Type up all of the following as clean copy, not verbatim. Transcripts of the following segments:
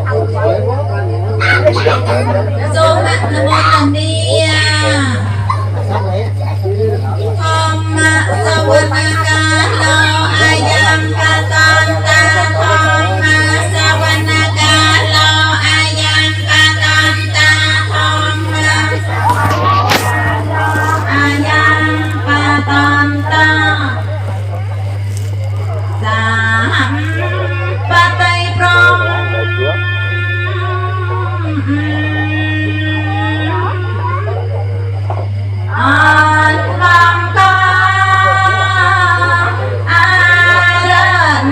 សូមអនុមោទនាធម្មសវនកាលោអាយំបតន្តាធម្មសវនកាលោអាយំបតន្តាធម្មអាយំបតន្តាសាមបតិព្រមអនបង្កអារន្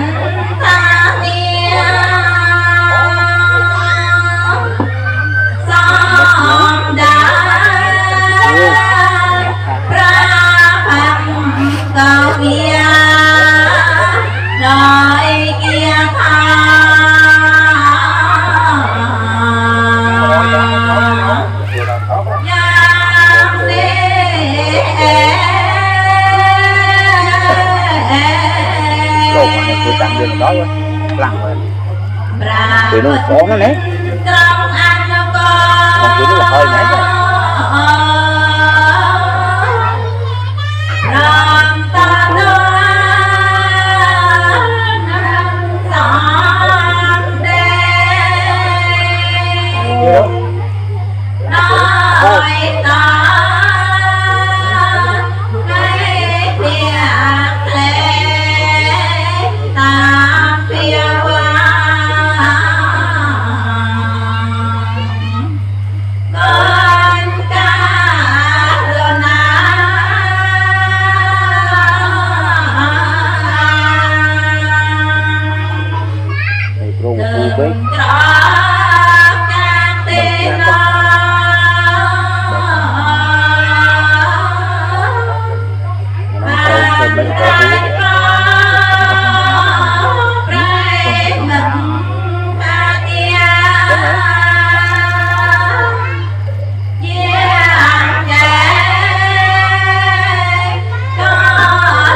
តានិសំដាប្រាផកវិដោយគាថាយ៉ាងនេះ Đồ mà tôi tặng đường đó lặng rồi ប្រា thì nó có nó nè ត្រង់អនុក còn kiểu nó là hơi nè រំតនសំដេ ដោយតនៃព្រះក្លែតាមភាវៈកនការណា Này pro ទឹ cu ង bếp ត្រកកាទេណ nó pro thêm mấy pro បាន cu ប្រែនឹងបាទាយាងកែក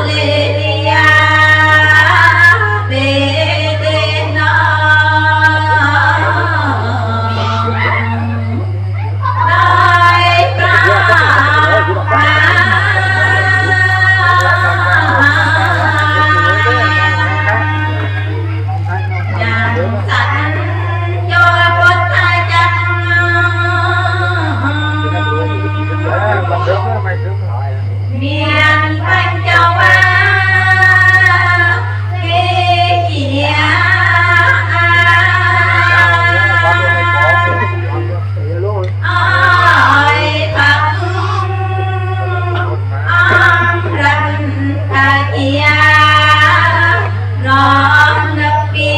លេលាបេទេណដោយប្រា យ៉ាងសត្វចូលពុទ្ធចក្រមានបញ្ចវាគេជាអាអើយផឹកអមរតាជារំនឹកពី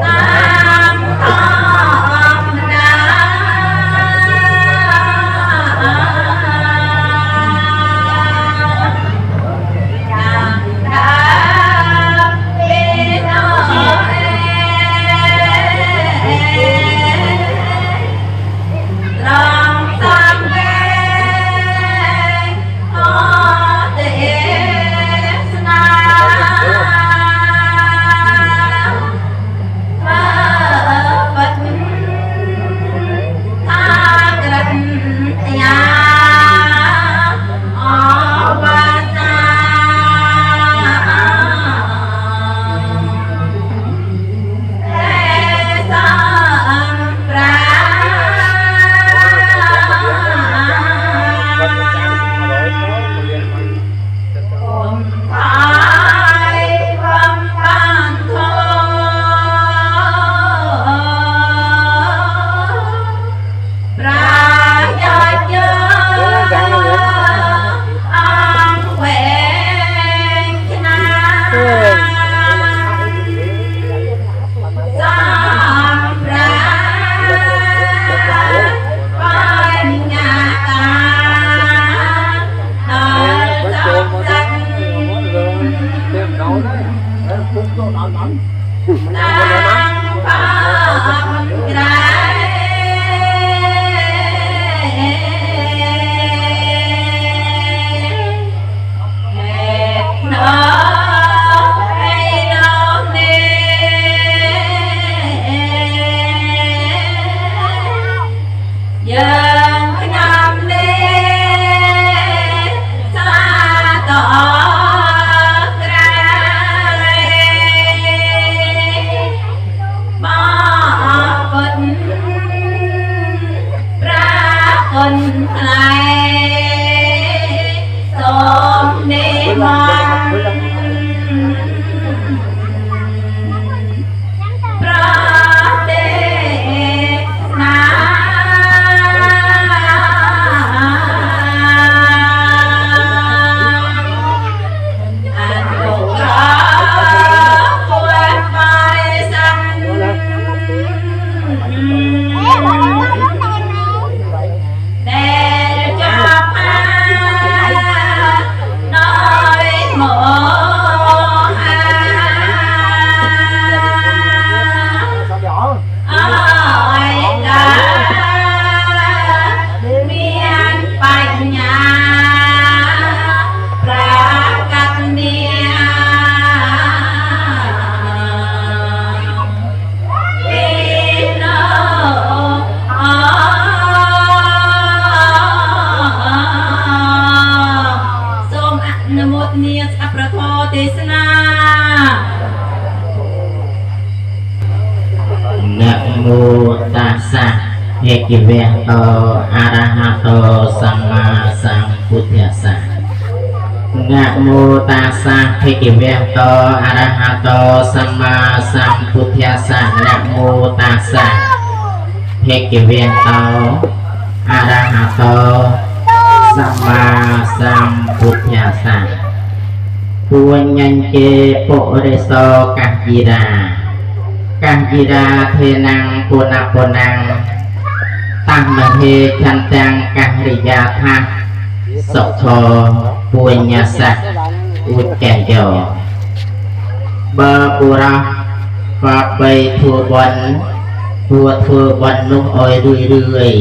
តាមធម្មតាយ៉ាងតាពេលអេត្រង់សំវេអទេសនា បើបិទថាក្រិតយាអវាសាទេសំប្រាគុំថយបំបានធប្រាយោជអង្គវែងឆ្នាំសំប្រាបញ្ញាកាដល់សំសាក់ តាំងផងក្រែហេតុណោអី គវៈតោអរហតោសម្មាសម្ពុទ្ធស្សៈនមោតាសៈភគវៈតោអរហតោសម្មាសម្ពុទ្ធស្សៈនមោតាសៈភគវៈតោអរហតោសម្មាសម្ពុទ្ធស្សៈពួញ្ញញ្ជេពុរិសោកហិរាកហិរាធេនੰពុនពុនੰតមហេឆន្ទាំងករិយាថាសុខោពុញ្ញសៈឧច្ចយោបើបុរសក៏បីធ្វើបុណ្យគួរធ្វើបុណ្យនោះឲ្យរឿយរឿយ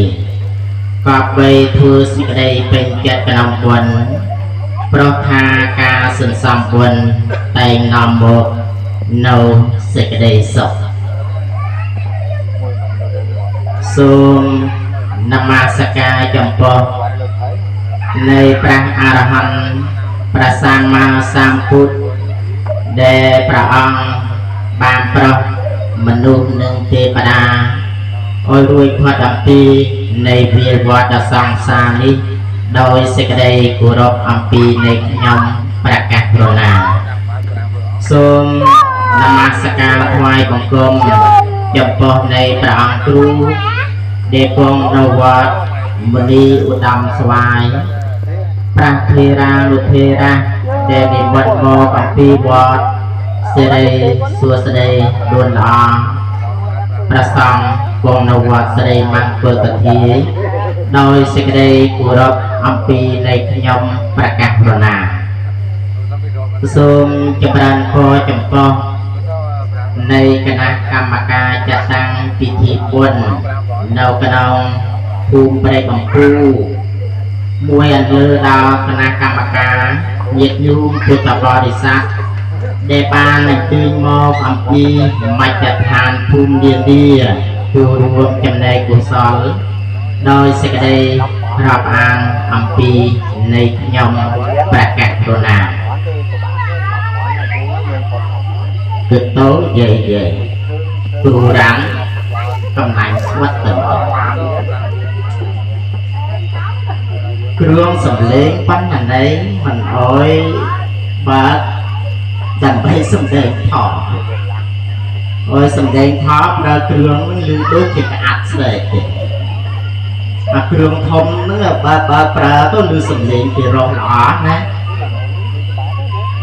ក៏បីធ្វើសេចក្តីពេញចិត្តក្នុងបុណ្យព្រោះថាការសន្សំបុណ្យតែងនាំមកនៅសេចក្តីសុខសូមនមស្ការចំពោះនៃព្រះអរហន្តព្រះសម្មាសម្ពុទ្ធដែលព្រះអង្គបានប្រោសមនុស្សនិងទេវតាឲ្យរួចផុតអំពីនៃវាលវដ្តសង្សារនេះដោយសេចក្តីគោរពអំពីនៃខ្ញុំប្រកាសប្រឡាសូមនមស្ការថ្វាយបង្គំចំពោះនៃព្រះអង្គគ្រូដែលគង់នៅវត្តមនីឧត្តមស្វាយព្រះថេរានុថេរៈដែលនិមន្តមកអំពីវត្តសិរីសួស្តីឌួនល្អព្រះសង្ឃគង់នៅវត្តសិរីមង្គលកធាយដោយសេចក្តីគោរពអំពីនៃខ្ញុំប្រកាសប្រណាសូមចម្រើនពរចំពោះនៃគណៈកម្មការចាត់តាំងពិធីបុណ្យនៅក្នុងភូមិព្រែកកំពូមួយអន្លើដល់គណៈកម្មការញាតិញោមពុទ្ធបរិស័ទដែលបានអញ្ជើញមកអំពីមជ្ឈដ្ឋានភូមិនានាចូលរួមចំណែកកុសលដោយសេចក្តីរាប់អានអំពីនៃខ្ញុំប្រកាសប្រណាគឺតោយាយយាយគ្រូរាំងកំឡាញ់ស្វិតទៅគ្រឿងសំលេងបណ្ណន័យមិនអោយបើកដើម្បីសំដែងថតអោយសំដែងថតប្រើគ្រឿងនឹងឮដូចជាក្អាត់ស្រែកទេអាគ្រឿងធំហ្នឹងបើបើប្រើទៅឮសំលេងពីរោះល្អណា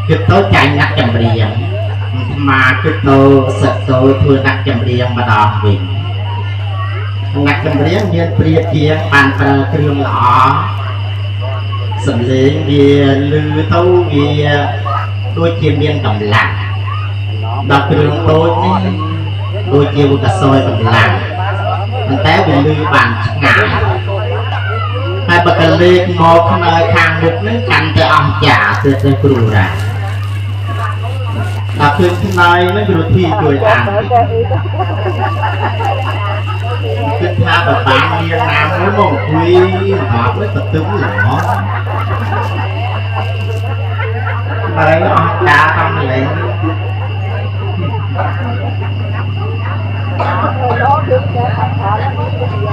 គឺទៅចាញ់អ្នកចម្រៀងអាត្មាគឺទៅសឹកទៅធ្វើអ្នកចម្រៀងម្ដងវិញអ្នកចម្រៀងមានប្រៀបជាងបានប្រើគ្រឿងល្អសំលេងវាឮទៅវាដូចជាមានកម្លាំងដល់គ្រឿងតូចនេះដូចជាវាកសយកម្លាំងប៉ុន្តែវាឮបានឆ្ងាយហើយបើកលេខមកខ្នើខាងមុខនេះកាន់តែអស្ចារ្យទៀតទៅគ្រូរ៉ាដល់ឃើញខ្នើយហ្នឹងគ្រូធីជួយអានគិតថាបើបានមានណាមួយមកអង្គុយហត់នេះទៅទឹមល្មមហើយអស់ចាតាមលេង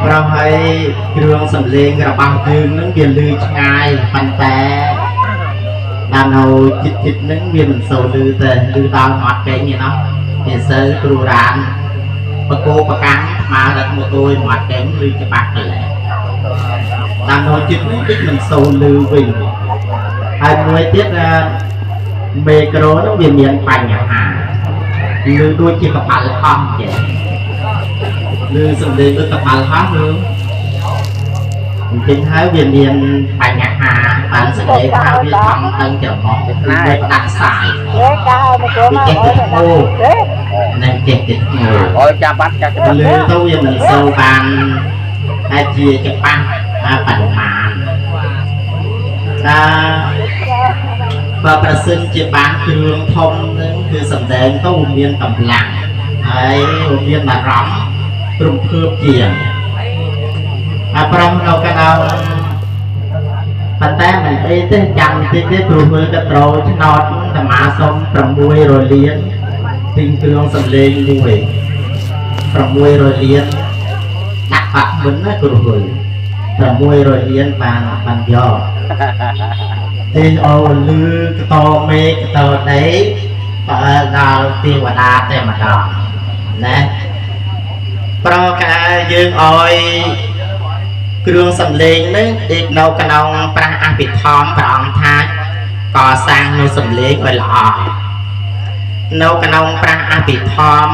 ប្រហែលគ្រឿងសំលេងរបស់យើងនឹងវាលឺឆ្ងាយប៉ុន្តែដល់នៅចិត្តចិត្តនឹងវាមិនសូវលឺទេលឺដល់មាត់កេងឯណោះវាសូវគ្រូរានបកោបកាំងស្មើដល់ម៉ូតូមាត់កេងលឺច្បាស់កន្លែងដល់នៅចិត្តនឹងតិចមិនសូវលឺវិញហើយមួយទៀតមេក្រូនឹងវាមានបញ្ហាលឺដូចជាកប៉ាល់ហោះចេះលឺសំឡេងដូចកប៉ាល់ហោះឬអញ្ចឹងហើយវាមានបញ្ហាបានសេចក្តីថាវាខំតឹងច្រមុះគឺវាដាក់ខ្សែវាចេះទៅធ្ងោនិងចេះទៅធ្ងោ អើយចាំបាត់ចាក់ លឺទៅវាមិនសូវបានតែជាច្បាស់ប៉ុន្មានតាបើប្រសិនជាបានគ្រឿងធំនឹងគឺសំដែងទៅវាមានកម្លាំងហើយវាមានអារម្មណ៍រំភើបជាងអាប្រុសនៅកណ្ដាលប៉ុន្តែមិនអីទេចាំតិចទេព្រោះមើលក៏ត្រូវឆ្នោតសមាសុំ600លានទិញគ្រឿងសំលេងមួយ600លានដាក់ អត់មុនណាគ្រូហ៊ុយ600លានបានបានយកទេអូលឺកតមេកតដីបើដល់ទេវតាតែម្ដងណាប្រកាយើងអោយគ្រឿងសំឡេងនេះដូចនៅក្នុងប្រាស់អភិធម្មព្រះអង្គថាកសាងនៅសំឡេងឲ្យល្អនៅក្នុងប្រាស់អភិធម្ម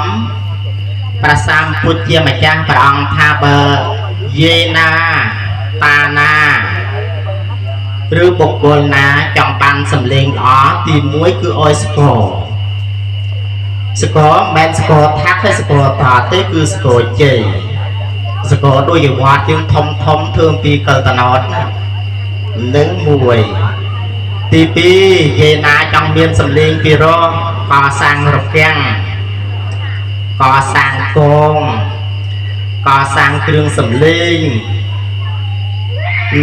ព្រះសម្ពុទ្ធជាម្ចាស់ព្រះអង្គថាបើយាយណាតាណាឬបុគ្គលណាចង់បានសំឡេងល្អទី1គឺឲ្យស្គរស្គរមិនមែនស្គរថាក់ទេស្គរតទេគឺស្គរជ័យស្គរដូចជាវត្តយើងធំធំធ្វើអំពីកលតណោតនឹងមួយទី2យាយណាចង់មានសំឡេងពីរោះកសាងរពាំងកសាងកងកសាងគ្រឿងសំឡេង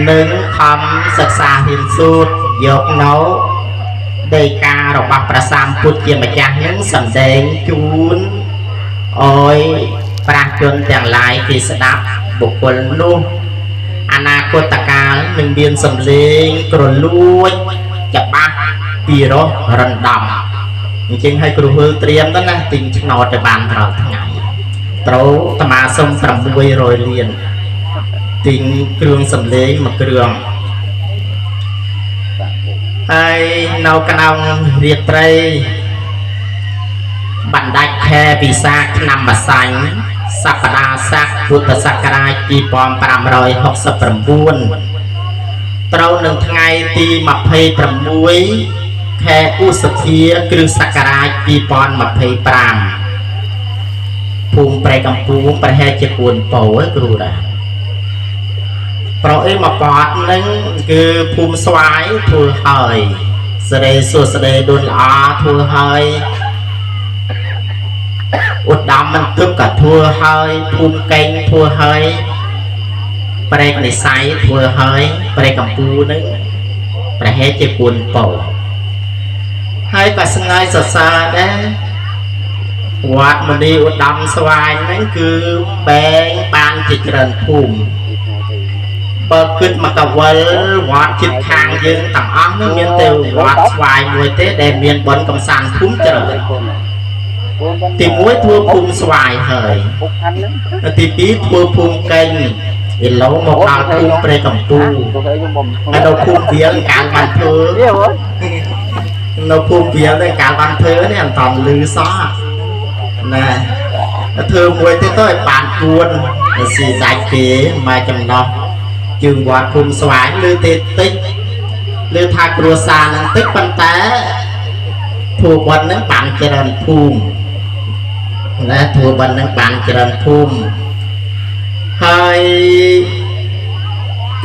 និងខំសិក្សារៀនសូត្រយកនៅដីការបស់ព្រះសម្ពុទ្ធជាម្ចាស់នឹងសម្ដែងជូនឲ្យប្រជាជនទាំងឡាយគេស្ដាប់បុគ្គលនោះអនាគតកាលនឹងមានសំឡេងក្រលួចច្បាស់ពីរោះរណ្ដំអញ្ចឹងឲ្យគ្រូហឺត្រៀមទៅណាទិញឆ្នោតទៅបានរាល់ថ្ងៃត្រូវអាត្មាសុំ600លានទិញគ្រឿងសំឡេងមួយគ្រឿងហើយនៅក្នុងរាត្រីបណ្ដាច់ខែពិសាខឆ្នាំម្សាញ់សប្តាហ៍ស័កពុទ្ធសករាជ2569ត្រូវនឹងថ្ងៃទី26ខែឧសភាគ្រិស្តសករាជ2025ភូមិព្រែកកំពូងប្រហែលជាគួនពោឯគ្រូរ៉ាប្រអីមកប៉តនឹងគឺភូមិស្វាយធ្វើហើយសេរីសួស្តីដូនល្អធ្វើហើយឧត្តមមិនទឹកក៏ធ្វើហើយភូមិកេងធ្វើហើយព្រែកនិស័យធ្វើហើយព្រែកកំពូនឹងប្រហែលជាគួនពោហើយក៏ស្ងើយសរសើរដែរវត្តមនីឧត្តមស្វាយហ្នឹងគឺបែងបានជាច្រើនភូមិបើគិតមកកវលវត្តជិតខាងយើងទាំងអស់នោះមានតែវត្តស្វាយមួយទេដែលមានបុណ្យកំសាន្តភូមិច្រើនទី1ធ្វើភូមិស្វាយហើយទី2ធ្វើភូមិកេងឥឡូវមកដល់ភូមិព្រែកកំពូហើយនៅភូមិវាលកាលបានធ្វើនៅភូមិវាលនេះកាលបានធ្វើនេះអត់តលឺសោះណាធ្វើមួយទៀតទៅឲ្យបានពួនស៊ីសាច់គេមកចំណោះជើងវត្តភូមិស្វាយឬទេតិចឬថាគ្រួសារនឹងតិចប៉ុន្តែធ្វើវត្តនឹងបានច្រើនភូមិណាធ្វើវត្តនឹងបានច្រើនភូមិហើយ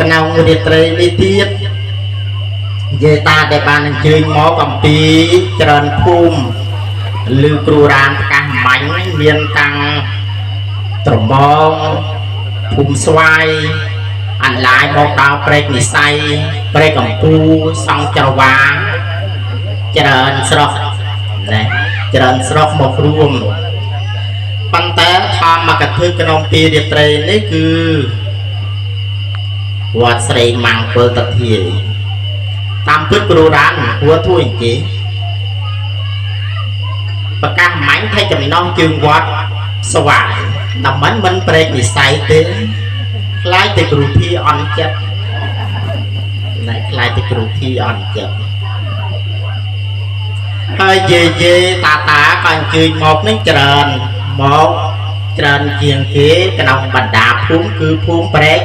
ក្នុងរាត្រីនេះទៀតយាយតាដែលបានអញ្ជើញមកអំពីច្រើនភូមិឬគ្រូរានប្រកាសមាញ់មានតាំងត្រមងភូមិស្វាយអន្លាយមកដល់ព្រែកនិស័យព្រែកកំពូសង់ច្រវាច្រើនស្រុកណាច្រើនស្រុកមករួមប៉ុន្តែធម្មកថាក្នុងពីរាត្រីនេះគឺវត្តស្រីមង្គលតធាយតាមពិតគ្រូរានគួរធ្វើអញ្ចេះប្រកាសមាញ់ថាចំណោះជើងវត្តស្វាយដើម្បីមិនព្រែកនិស័យទេខ្លាចតែគ្រូធីអន់ចិត្តណែខ្លាចតែគ្រូធីអន់ចិត្តហើយយាយយាយតាតាក៏អញ្ជើញមកនឹងច្រើនមកច្រើនជាងគេក្នុងបណ្ដាភូមិគឺភូមិព្រែក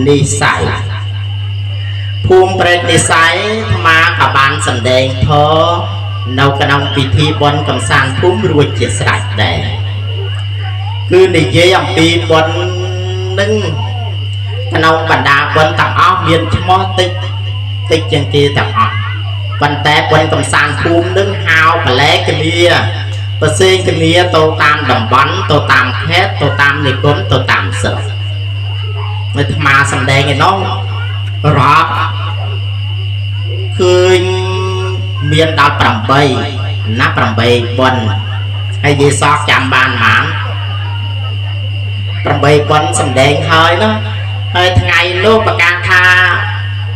និស័យភូមិព្រែកនិស័យអាត្មាក៏បានសម្ដែងធម៌នៅក្នុងពិធីបុណ្យកំសាន្តភូមិរួចជាស្រេចដែរគឺនិយាយអំពីបុណ្យនឹងក្នុងបណ្ដាបុណ្យទាំងអស់មានឈ្មោះតិចតិចជាងគេទាំងអស់ប៉ុន្តែបុណ្យកំសាន្តភូមិនឹងហៅប្លែកគ្នាប្រសេងគ្នាទៅតាមតំបន់ទៅតាមខេត្តទៅតាមនិគមទៅតាមស្រុកអាត្មាសម្ដែងឯនោះរាប់ឃើញមានដល់8ណា8បុណ្យហើយយាយសកចាំបានហ្មង 8ប៉ុនសម្ដែងហើយណាហើយថ្ងៃនោះប្រកាសថា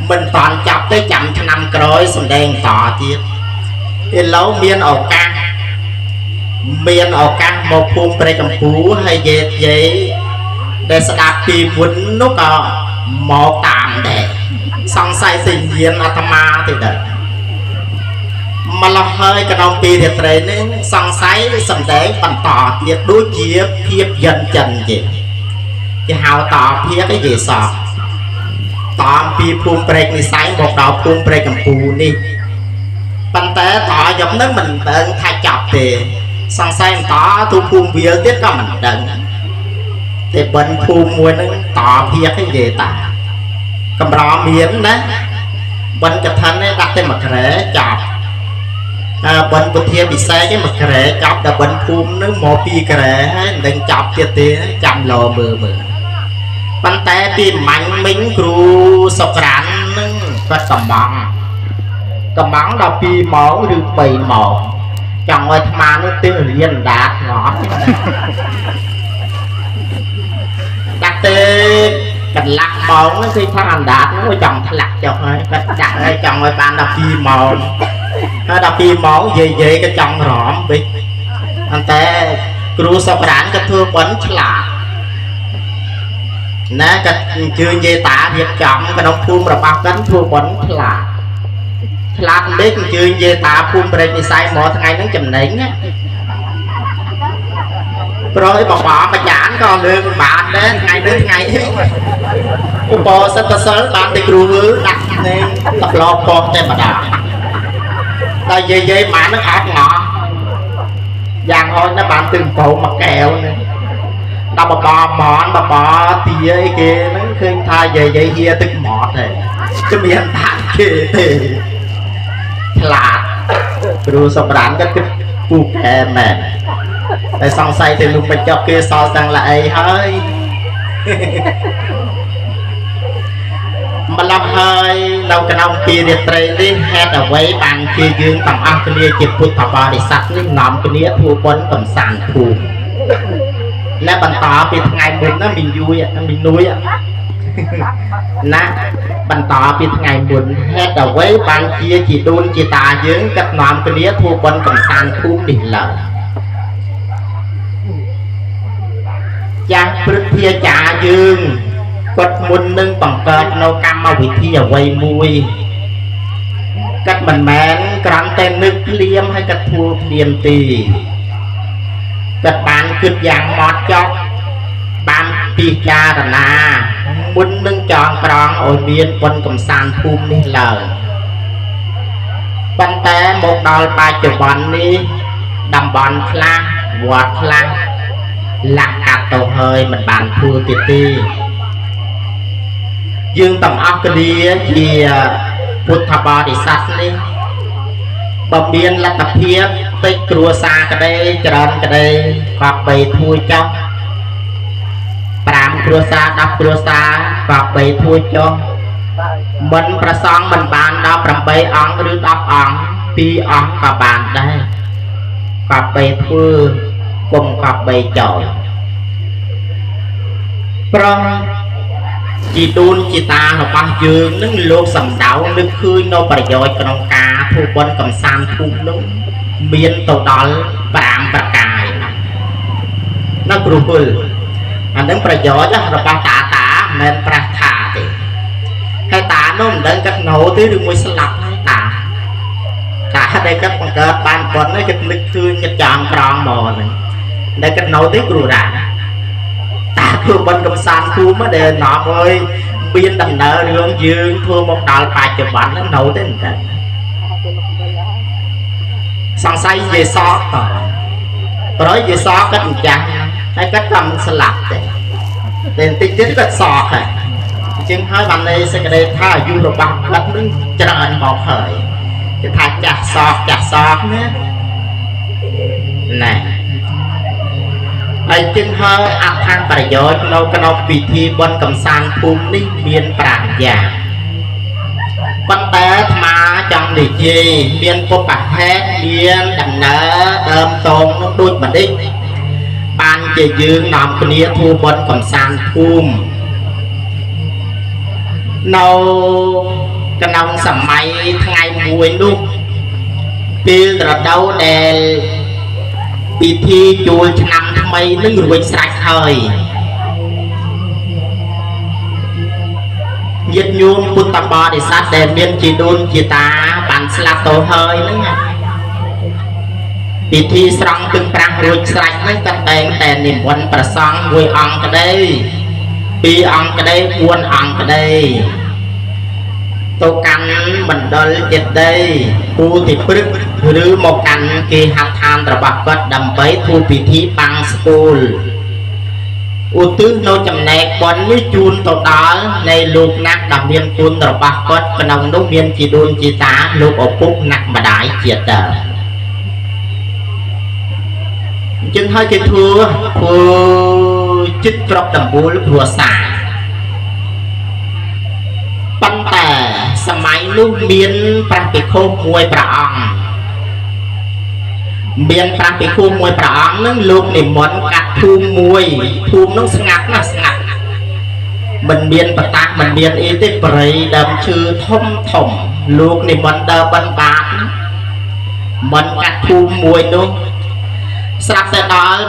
មិនតាន់ចាប់ទេចាំឆ្នាំក្រោយសម្ដែងតទៀតឥឡូវមានឱកាសមានឱកាសមកភូមិព្រែកកំពូហើយយាយយាយដែលស្ដាប់ពីមុននោះក៏មកតាមដែរសង្ស័យសញ្ញាណអាត្មាទេដែរម្ល៉េះហើយក្នុងពីរាត្រីនេះសង្ស័យសម្ដែងបន្តទៀតដូចជាភាពយន្តចិនទេគេហៅតភាកឯយេសោតាមពីភូមិព្រែកនិស័យមកដល់ភូមិព្រែកកំពូនេះប៉ុន្តែតយប់នឹងមិនដឹងថាចប់ទេសង្ស័យបន្តទូភូមិវាលទៀតក៏មិនដឹងទេបិណ្ឌភូមិមួយនឹងតភាកឯយេតាកម្រមានណាបិណ្ឌកឋិននេះដាក់តែមួយក្រែចប់បិណ្ឌពុទ្ធាពិសេសឯមួយក្រែចប់ដល់បិណ្ឌភូមិនឹងមកពីរក្រែហើយមិនដឹងចប់ទៀតទេចាំលោមើលមើលប៉ុន្តែពីមាញ់មិញគ្រូសុក្រាននឹងគាត់កំងកំងដល់2ម៉ោងឬ3ម៉ោងចង់ឲ្យអាត្មានោះទិរៀនដាតងល់ដាក់ទេកន្លះម៉ោងហ្នឹងគឺថាអណ្ដាតហ្នឹងចង់ធ្លាក់ចុះហើយគាត់ដាក់ឲ្យចង់ឲ្យបាន12ម៉ោងហើយ12ម៉ោងយាយយាយក៏ចង់រំវិញប៉ុន្តែគ្រូសុក្រានក៏ធ្វើបន់ឆ្លាតណាក៏អញ្ជើញយាយតារៀបចំក្នុងភូមិរបស់គាត់ធ្វើបន់ឆ្លាតឆ្លាតមិនអញ្ជើញយាយតាភូមិព្រែកនិស័យមកថ្ងៃហ្នឹងចំណេញណាប្រយបបមួយចានក៏លើកបានដែរថ្ងៃនេះថ្ងៃឧបសិទ្ធសិលបានតែគ្រូវើដាក់នេះតប្លោពងតែម្ដងតែយាយយាយបាននឹងអត់ងោយ៉ាងហោចណាស់បានទឹកម្ពៅមួយកែវនេះដល់បបមនបបទាអីគេហ្នឹងឃើញថាយាយយាយហៀទឹកម៉ត់ហើយជំរាបថាគេទេឆ្លាតគ្រូសំរានក៏គិតពូកែមែនតែសង្ស័យទៅលុំបញ្ចុះគេសល់តាំងល្អីហើយម្ល៉េះហើយនៅក្នុងពីរាត្រីនេះហេតុអ្វីបានជាយើងទាំងអស់គ្នាជាពុទ្ធបរិស័ទនេះនាំគ្នាធ្វើបុណ្យកំសាន្តភូមិและបន្តពីថ្ងៃមុនណាមីយួយមីនួយណាបន្តពីថ្ងៃមុនហេតុអ្វីបានជាជីដូនជីតាយើងកាត់នាំគ្នាធ្វើបុណ្យកំសាន្តភូមិនេះឡើយចាស់ព្រឹទ្ធាចារ្យយើងគាត់មុននឹងបង្កើតនៅកម្មវិធីអ្វីមួយគាត់មិនមែនគ្រាន់តែនឹកភ្លាមហើយគាត់ធ្វើភ្លាមទេគាត់បានគិតយ៉ាងម៉ត់ចត់បានពិចារណាមុននឹងចងក្រងឲ្យមានបុណ្យកំសាន្តភូមិនេះឡើយប៉ុន្តែមកដល់បច្ចុប្បន្ននេះតំបន់ខ្លះវត្តខ្លះលាក់កាត់ទៅហើយមិនបានធ្វើទៀតទេយើងទាំងអស់គ្នាជាពុទ្ធបរិស័ទនេះបើមានលទ្ធភាពតិចគ្រួសារក្តីច្រើនក្តីក៏បីធ្វើចុះ5គ្រួសារ10គ្រួសារក៏បីធ្វើចុះមិនប្រសងមិនបានដល់8អង្គឬ10អង្គ2អង្គក៏បានដែរក៏បីធ្វើគុំក៏បីចោលប្រងជីដូនជីតារបស់យើងនឹងលោកសំដៅនឹកឃើញនៅប្រយោជន៍ក្នុងការធ្វើបុណ្យកំសាន្តភូមិនោះមានទៅដល់5ប្រការណាគ្រូពលអានឹងប្រយោជន៍របស់តាតាមិនមែនប្រាស់ថាទេហើយតានោះមិនដឹងគាត់ណូទេឬមួយស្លាប់ហើយតាតាដែលគាត់បង្កើតបានប៉ុននេះគាត់នឹកឃើញគាត់ចងក្រងមកហ្នឹងដែលគាត់ណូទេគ្រូរ៉ាតាធ្វើបុណ្យកំសាន្តភូមិដែលនាំឲ្យមានដំណើររឿងយើងធ្វើមកដល់បច្ចុប្បន្នហ្នឹងណូទេមិនដឹងសង្ស័យយេសកតប្រយយេសកគាត់ម្ចាស់ហើយគាត់ក៏មិនស្លាប់ទេតែបន្តិចទៀតគាត់សកហើយអញ្ចឹងហើយបានន័យសេចក្តីថាអាយុរបស់គាត់នឹងច្រើនមកហើយគេថាចាស់សកចាស់សកណាណែហើយจึងហើយអត្ថប្រយោជន៍នៅក្នុងពិធីបុណ្យកំសាន្តភូមិនេះមាន5យ៉ាងប៉ុន្តែអាត្មាចង់និយាយមានពុបហេតុមានដំណើរដើមតងនោះដូចម្ដេចបាន ជាយើងនាំគ្នាធ្វើបុណ្យកំសាន្តភូមិនៅក្នុងសម័យថ្ងៃមួយនោះពេលរដូវដែលពិធីជួលឆ្នាំថ្មីនឹងរួចស្រេចហើយញាតិញោមពុទ្ធបរិស័ទដែលមានជីដូនជីតាបានស្លាប់ទៅហើយហ្នឹងពិធីស្រង់ទឹងប្រាំងរួចស្រេចហ្នឹងក៏តែងតែនិមន្តព្រះសង្ឃមួយអង្គក្តីពីរអង្គក្តី4អង្គក្តីទៅកាន់មណ្ឌលចេតិយពូទីព្រឹកឬមកកាន់គេហដ្ឋានរបស់គាត់ដើម្បីធ្វើពិធីបាំងស្គូលឧទ្ទិសនៅចំណែកបុណ្យនេះជូនទៅដល់នៃលោកណាក់ដែលមានគុណរបស់គាត់ក្នុងនោះមានជីដូនជីតាលោកឪពុកណាក់ម្ដាយជាដើមអញ្ចឹងហើយគេធ្វើចិត្តក្របដំបូលគ្រួសារប៉ុន្តែសម័យនោះមានព្រះភិក្ខុមួយព្រះអង្គមានព្រះភិក្ខុមួយព្រះអង្គនឹងលោកនិមន្តកាត់ភូមិមួយភូមិនឹងស្ងាត់ណាស់ស្ងាត់មិនមានបតាមិនមានអីទេព្រៃដើមឈើធំធំលោកនិមន្តដើរបិណ្ឌបាតមិនកាត់ភូមិមួយនោះស្រាប់តែដល់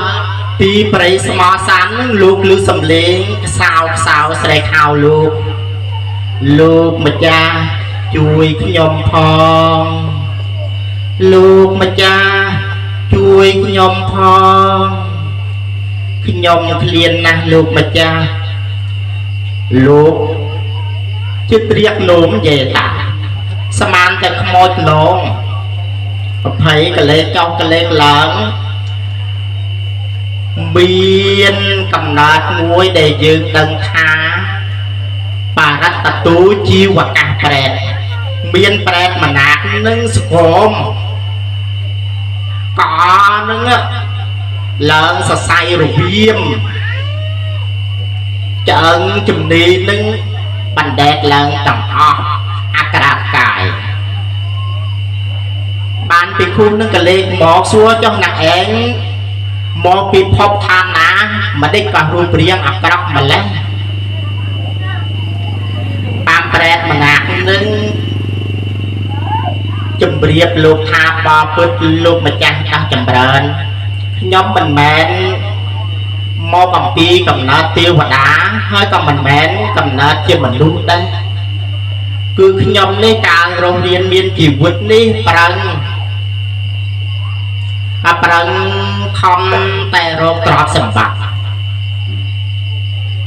ទីព្រៃស្មោសាននឹងលោកឮសំឡេងខ្សោខ្សោស្រែកហៅលោកលោកម្ចាស់ជួយខ្ញុំផងលោកម្ចាស់ជួយខ្ញុំផងខ្ញុំឃ្លានណាស់លោកម្ចាស់លោកចិត្តរៀកនោមយេតាស្មានតែខ្មោចឡងអភ័យកលេចោះកលេឡើងមានកំណើតមួយដែលយើងដឹងថាបារតទូជីវកាសប្រែតមានប្រែតម្នាក់នឹងស្គមកនឹងឡើងសរសៃរវៀមឆ្អឹងជំនីនឹងបណ្ដែតឡើងទាំងអស់អក្រាតកាយបានពីខុសនឹងកលេកមកសួរចុះណាក់ឯងមកពីភពឋានណាមិនដេចក៏រូបរាងអាក្រក់ម្ល៉េះតាមប្រែតម្នាក់នឹងជំរាបលោកថាបពុតលោកម្ចាស់ដោះចម្រើនខ្ញុំមិនមែនមកអំពីកំណើតទេវតាហើយក៏មិនមែនកំណើតជាមនុស្សដែរគឺខ្ញុំនេះកាលរស់រៀនមានជីវិតនេះប្រឹងអាប្រឹងខំតែរកទ្រព្យសម្បត្តិ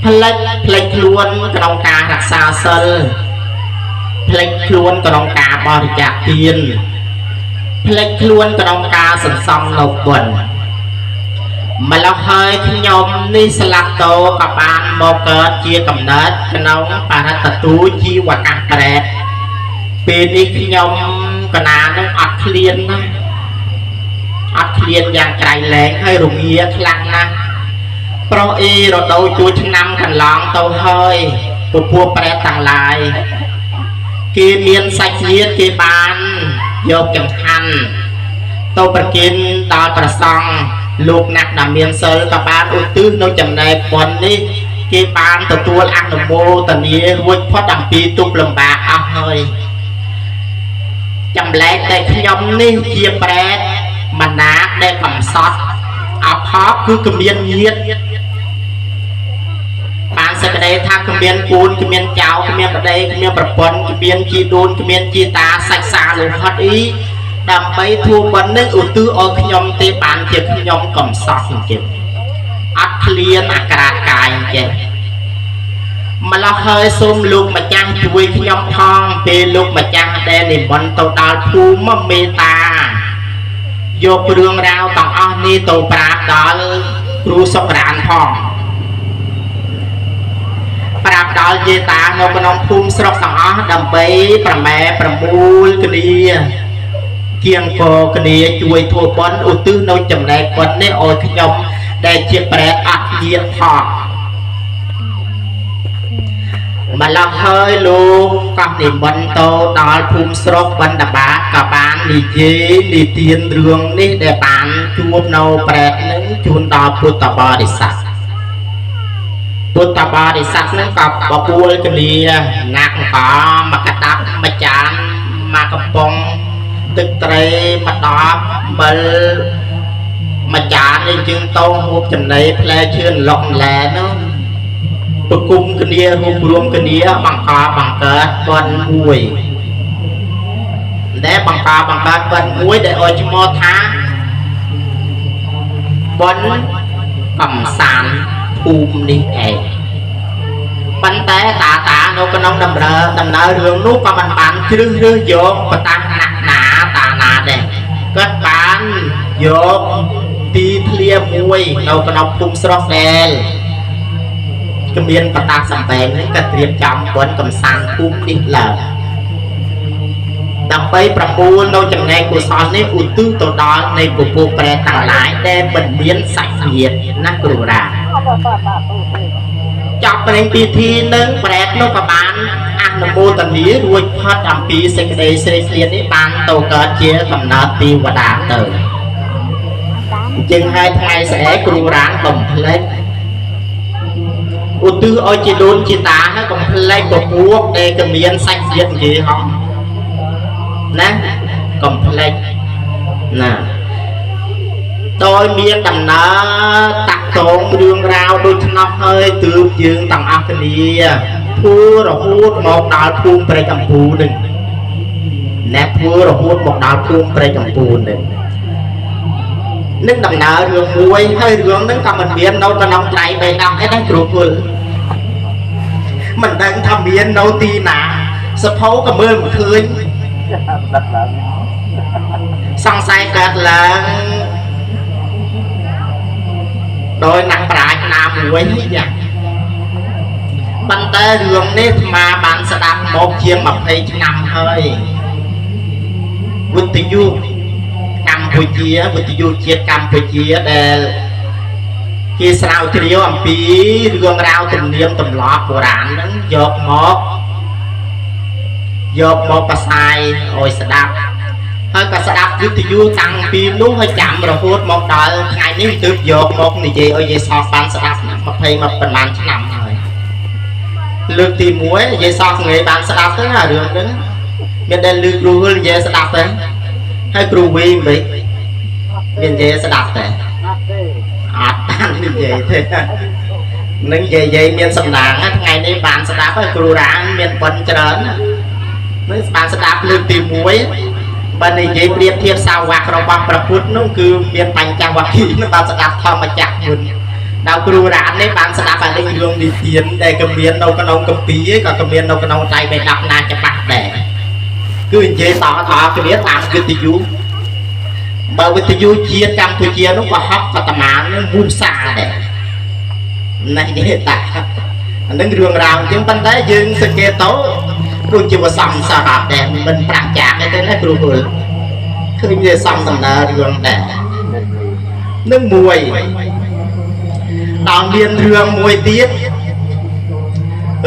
ផ្លិចផ្លិចខ្លួនក្នុងការរក្សាសិលផ្លិចខ្លួនក្នុងការបរិច្ចាគទានផ្លិចខ្លួនក្នុងការសន្សំនៅបុណ្យម្ល៉េះហើយខ្ញុំនេះស្លាប់ទៅក៏បានមកកើតជាកំណើតក្នុងបរតទូជីវកាសប្រែតពេលនេះខ្ញុំកណានឹងអត់ឃ្លានណាអត់ឃ្លានយ៉ាងក្រៃលែងហើយរងាខ្លាំងណាស់ប្រុសអ៊ីរដូវជួឆ្នាំកន្លងទៅហើយពពួកប្រែតទាំងឡាយគេមានសាច់ញាតិគេបានយកចង្ហាន់ទៅប្រគេនដល់ព្រះសង្ឃលោកណាក់ដែលមានសិលក៏បានឧទ្ទិសនៅចំណែកបុណ្យនេះគេបានទទួលអនុមោទនារួចផុតអំពីទុក្ខលំបាកអស់ហើយចម្លែកតែខ្ញុំនេះជាប្រែតម្នាកដែលកំសត់អភ័ព្វគឺគ្មានញាតិបានសេចក្តីថាគ្មានកូនគ្មានចៅគ្មានប្តីគ្មានប្រពន្ធគ្មានជីដូនគ្មានជីតាសាច់សាលោហិតអីដើម្បីធ្វើបុណ្យនឹងឧទ្ទិសឲ្យខ្ញុំទេបានជាខ្ញុំកំសត់អញ្ចឹងអត់ឃ្លានអាក្រាតកាយអញ្ចឹងម្ល៉េះហើយសូមលោកម្ចាស់ជួយខ្ញុំផងពេលលោកម្ចាស់ដែលនិមន្តទៅដល់ភូមិមេត្តាយករឿងរ៉ាវទាំងអស់នេះទៅប្រាប់ដល់គ្រូសុក្រានផងប្រាប់ដល់យាយតានៅក្នុងភូមិស្រុកទាំងអស់ដើម្បីប្រម៉ែប្រមូលគ្នាគៀងកគ្នាជួយធ្វើបុណ្យឧទ្ទិសនៅចំណែកបុណ្យនេះឲ្យខ្ញុំដែលជាប្រែតអត់ញាតិផង ម្ល៉េះហើយលោកកោះនិមន្តទៅដល់ភូមិស្រុកបណ្ឌបាតក៏បាននិយាយនិទានរឿងនេះដែលបានជួបនៅប្រែតនឹងជូនដល់ពុទ្ធបរិស័ទពុទ្ធបរិស័ទនឹងក៏បបួលគ្នាណាក់កមកកដាប់មួយចានមកកំប៉ុងទឹកត្រីមកដបមិលមួយចាននេះយើងតោហូបចំណីផ្លែឈើឡុកឡែនោះប្រគុំគ្នារួមរួមគ្នាបង្កបង្កើតបុណ្យមួយដែលបង្កបង្កើតបុណ្យមួយដែលឲ្យឈ្មោះថាបុណ្យកំសាន្តភូមិនេះឯងប៉ុន្តែតាតានៅក្នុងដំណើរដំណើររឿងនោះក៏មិនបានជ្រើសរើសយកបតាណាក់ណាតាណាដែរគាត់បានយកទីធ្លាមួយនៅក្នុងភូមិស្រុកដែលគ្មានបតាសំបែងនេះក៏ត្រៀមចំបុណ្យកំសាន្តភូមិនេះឡើងដើម្បីប្រមូលនៅចំណែកកុសលនេះឧទ្ទិសទៅដល់នៃពពួកប្រែតទាំងឡាយដែលមិនមានសាច់ញាតិណាគ្រូរាចប់ព្រេងពិធីនឹងប្រែតនោះក៏បានអនុមោទនារួចផុតអំពីសេចក្តីស្រេកឃ្លាននេះបានទៅកើតជាកំណើតទេវតាទៅអញ្ចឹងហើយថ្ងៃស្អែកគ្រូរានកុំភ្លេចឧទ្ទិសឲ្យជាដូនជាតាហើយកុំភ្លេចពពួកដែលក៏មានសាច់ញាតិនិយាយហោះណាកុំភ្លេចណាដោយមានដំណើរតាក់ទងរឿងរ៉ាវដូចឆ្នោះហើយទើបយើងទាំងអស់គ្នាធ្វើរហូតមកដល់ភូមិព្រែកអំពូនឹងអ្នកធ្វើរហូតមកដល់ភូមិព្រែកអំពូនឹងនឹងដំណើររឿងមួយហើយរឿងហ្នឹងក៏មិនមាននៅក្នុងត្រៃបិដកអីដែរគ្រូគុលមិនដឹងថាមាននៅទីណាសភៅក៏មើលមិនឃើញ ដឹកឡើង សង្ស័យកើតឡើងដោយអ្នកប្រាជ្ញណាមួយយ៉ាងប៉ុន្តែរឿងនេះអាត្មាបានស្ដាប់មកជាង20ឆ្នាំហើយវិទ្យុកម្ពុជាវិទ្យុជាតិកម្ពុជាដែលគេស្រាវជ្រាវអំពីរឿងរ៉ាវទំនៀមទម្លាប់បុរាណហ្នឹងយកមកយកមកផ្សាយឲ្យស្ដាប់ហើយក៏ស្ដាប់វិទ្យុតាំងពីនោះហើយចាំរហូតមកដល់ថ្ងៃនេះទើបយកមកនិយាយឲ្យយាយសោះបានស្ដាប់20មកប្រហែលឆ្នាំហើយលើកទី1យាយសោះថ្ងៃបានស្ដាប់ទៅអារឿងហ្នឹងមានតែលើគ្រូហុលនិយាយស្ដាប់ទៅហើយគ្រូវីមិនមាននិយាយស្ដាប់ទេ អត់ទេ អត់បាននិយាយទេនឹងយាយយាយមានសំណាងថ្ងៃនេះបានស្ដាប់ហើយគ្រូរាងមានបុណ្យច្រើនណានឹងបានស្ដាប់លើកទី1បើនិយាយប្រៀបធៀបសាវករបស់ព្រះពុទ្ធនោះគឺមានបញ្ចវគ្គីនឹងបានស្ដាប់ធម្មចក្រមុនដល់គ្រូរាននេះបានស្ដាប់អានេះរឿងនិទានដែលក៏មាននៅក្នុងគម្ពីរក៏មាននៅក្នុងត្រៃបិដកណាច្បាស់ដែរគឺនិយាយតតគ្នាតាមវិទ្យុបើវិទ្យុជាតិកម្ពុជានោះក៏ហប់ក៏តាមាននឹងមូសាដែរណានិយាយតាអានឹងរឿងរ៉ាវអញ្ចឹងប៉ុន្តែយើងសង្កេតទៅដូចជាវសំសារ៉ាប់ដែរមិនប្រាក់ចាកទេណាគ្រូហ៊ុលឃើញវាសំដំណើររឿងដែរនឹងមួយដល់មានរឿងមួយទៀត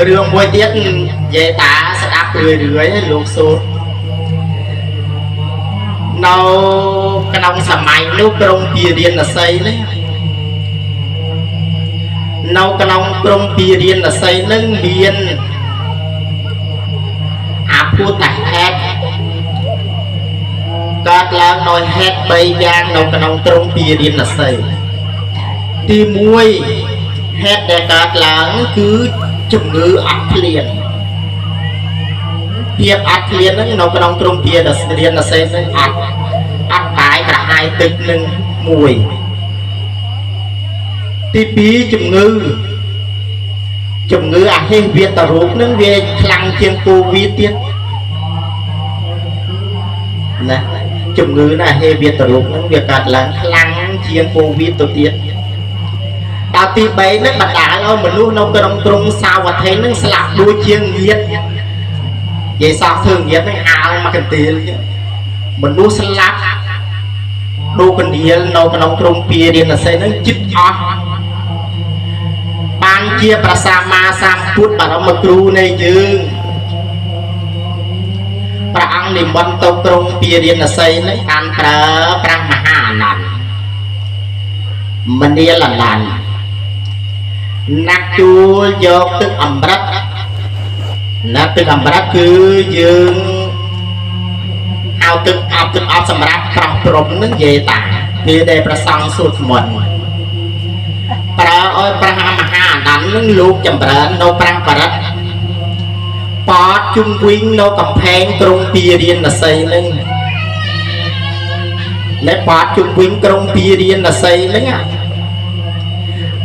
រឿងមួយទៀតនិយាយតាស្ដាប់រឿយរឿយលោកសូត្រនៅក្នុងសម័យនោះក្រុងពារាណសីនេះនៅក្នុងក្រុងពារាណសីនឹងមានអភូតហេតុកើតឡើងដោយហេតុ3យ៉ាងនៅក្នុងក្រុងពារាណសីទី1ហេតុដែលកើតឡើងគឺជំងឺអត់ឃ្លានភាពអត់ឃ្លានហ្នឹងនៅក្នុងក្រុងពារាណសីហ្នឹងអត់អត់បាយប្រហាយទឹកនឹងមួយទី2ជំងឺជំងឺអាហិវតរោគហ្នឹងវាខ្លាំងជាងកូវីដទៀតណាជំងឺណាអាហិវតរោគហ្នឹងវាកើតឡើងខ្លាំងជាងកូវីដទៅទៀតដល់ទី3ហ្នឹងបណ្ដាលឲ្យមនុស្សនៅក្នុងក្រុងសាវត្ថីហ្នឹងស្លាប់ដូចជាងងៀតនិយាយសោះធ្វើងៀតហ្នឹងអាលមកកន្ទេលមនុស្សស្លាប់ដូចកណ្ដៀលនៅក្នុងក្រុងពារាណសីហ្នឹងជិតអស់ បានជាព្រះសម្មាសម្ពុទ្ធបរមគ្រូនៃយើងព្រះអង្គនិមន្តទៅក្រុងពារាណសីនឹងបានប្រើព្រះមហាអនន្តមនាលអនន្តណាក់ជួលយកទឹកអម្រឹតណាទឹកអម្រឹតគឺយើងហៅទឹកអប់ទឹកអប់សម្រាប់ប្រោះព្រំនឹងនិយាយតាពេលដែលប្រសង់សូត្រមន្តប្រើឲ្យព្រះមហាអនន្តនឹងលោកចម្រើននៅព្រះបរិត្តប៉តជុំវិញនៅកំផែងក្រុងពារាណសីនឹងและប៉តជុំវិញក្រុងពារាណសីនឹង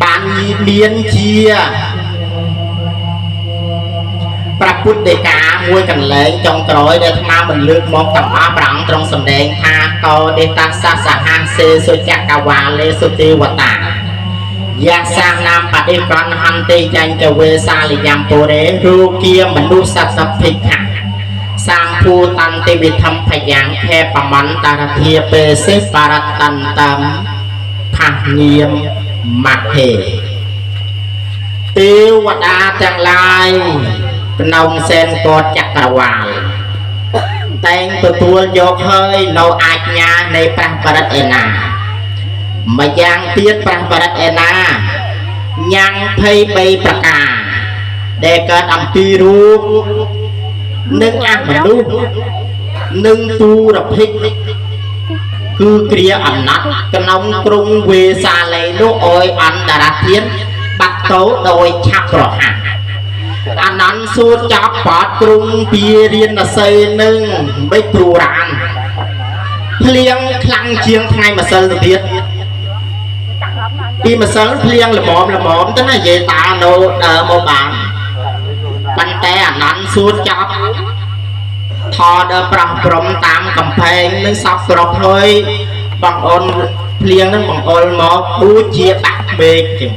បានមានជាព្រះពុទ្ធដីកាមួយកន្លែងចុងក្រោយដែលអាត្មាមិនលើកមកទាំងអស់ព្រះអង្គទ្រង់សម្ដែងថាកោដេតាសសហសេសុចកវាលេសុទេវតាយាសានាមបដិកនហន្តិចញ្ចវេសាលយំពុរេរូគាមនុស្សសភិក្ខៈសាមភូតន្តិវិធំភយ៉ាងខេបមន្តរធាពេសិបរតន្តំផះញាមមហេទេវតាទាំងឡាយក្នុងសែនកតចក្រវាលតែងទទួលយកហើយនៅអាជ្ញានៃព្រះបរិត្តឯណាម្យ៉ាងទៀតព្រះបរិត្តឯណាញ៉ាំង23ប្រការដែលកើតអំពីរូបនិងអមនុស្សនិងទូរភិក្ខគឺគ្រាអំណត់ក្នុងក្រុងវេសាលីនោះឲ្យអន្តរធានបាត់ទៅដោយឆាប់រហ័សអានន្ទសួរចាប់បាត់ក្រុងពារាណសីនឹងមិនព្រួរានភ្លៀងខ្លាំងជាងថ្ងៃម្សិលទៅទៀតពីម្សិលភ្លៀងល្មមល្មមទៅណានិយាយតានៅដើមមកបានប៉ុន្តែអានន្ទសួរចាប់ថតដល់ប្រោះព្រំតាមកំផែងនឹងសពគ្រប់ហើយបងអូនភ្លៀងនឹងបងអូនមកដូចជាបាក់មេឃចឹង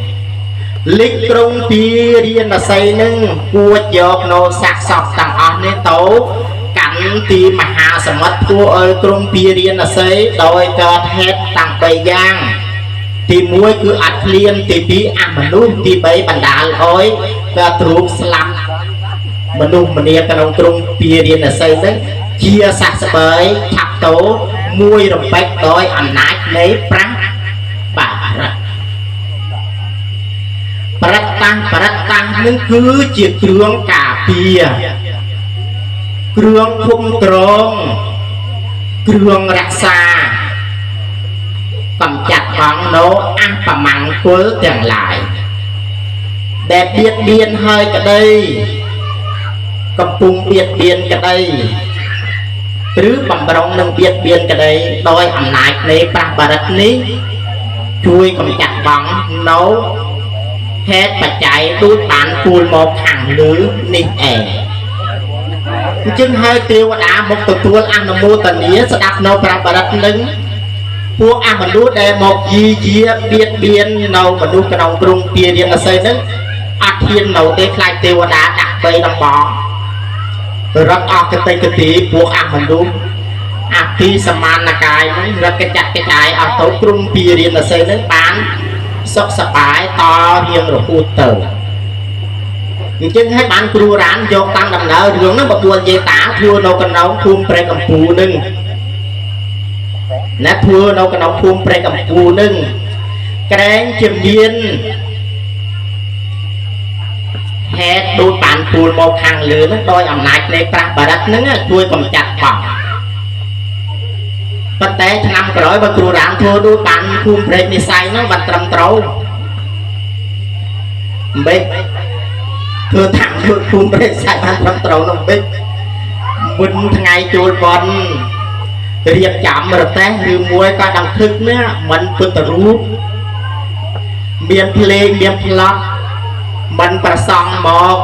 លិចក្រុងពារាណសីនឹងគួចយកនៅសាកសពទាំងអស់នេះទៅកាន់ទីមហាសមុទ្រធ្វើឲ្យក្រុងពារាណសីដោយកើតហេតុតាំង3យ៉ាងទី1គឺអត់ឃ្លានទី2អមនុស្សទី3បណ្ដាលឲ្យកើតរូបស្លាប់មនុស្សម្នាក្នុងក្រុងពារាណសីនឹងជាសះស្បើយឆាប់តោមួយរំពេចដោយអំណាចនៃព្រះបាទបរិត្តតាំងបរិត្តតាំងនឹងគឺជាគ្រឿងការពារគ្រឿងឃុំក្រងគ្រឿងរក្សាកំចាត់បងនៅអបមង្គលទាំងឡាយដែលបៀតបៀនហើយក្តីកំពុងបៀតបៀនក្តីឬបំរុងនឹងបៀតបៀនក្តីដោយអំណាចនៃព្រះបរិត្តនេះជួយកំចាត់បងនៅហេតុបច្ច័យដូចបានពូលមកខាងលើនេះឯងអញ្ចឹងហើយទេវតាមកទទួលអនុមោទនាស្ដាប់នៅព្រះបរិត្តនឹងពួកអមនុស្សដែលមកយីយាបៀតបៀននៅមនុស្សក្នុងក្រុងពារាណសីនឹងអត់ហ៊ាននៅទេខ្លាចទេវតាដាក់បីដំបងរត់អស់កតិកទីពួកអមនុស្សអភិសមានកាយនឹងរត់កចាក់កចាយអស់ទៅក្រុងពារាណសីនឹងបានសុខសប្បាយតរៀងរហូតទៅអញ្ចឹងហើយបានគ្រូរានយកតាមដំណើររឿងហ្នឹងបបួលយាយតាធ្វើនៅកណ្ដោងភូមិព្រែកកំពូនឹងណាធ្វើនៅកណ្ដោងភូមិព្រែកកំពូនឹងក្រែងជាមានហេតុដូចបានពូលមកខាងលើហ្នឹងដោយអំណាចនៃព្រះបរិត្តហ្នឹងជួយកំចាត់បងប៉ុន្តែឆ្នាំក្រោយបើគ្រូរានធ្វើដូចបានភូមិព្រែកនិស័យហ្នឹងបាត់ត្រឹមត្រូវមិនធ្វើថាំងធ្វើភូមិព្រែកនិស័យបានត្រឹមត្រូវនោះមិនមុនថ្ងៃចូលបន់រៀបចំរទេះឬមួយក៏ដង្ខឹកនេះមិនពុទ្ធរូបមានភ្លេងមានផ្លត់មិនប្រសង់មក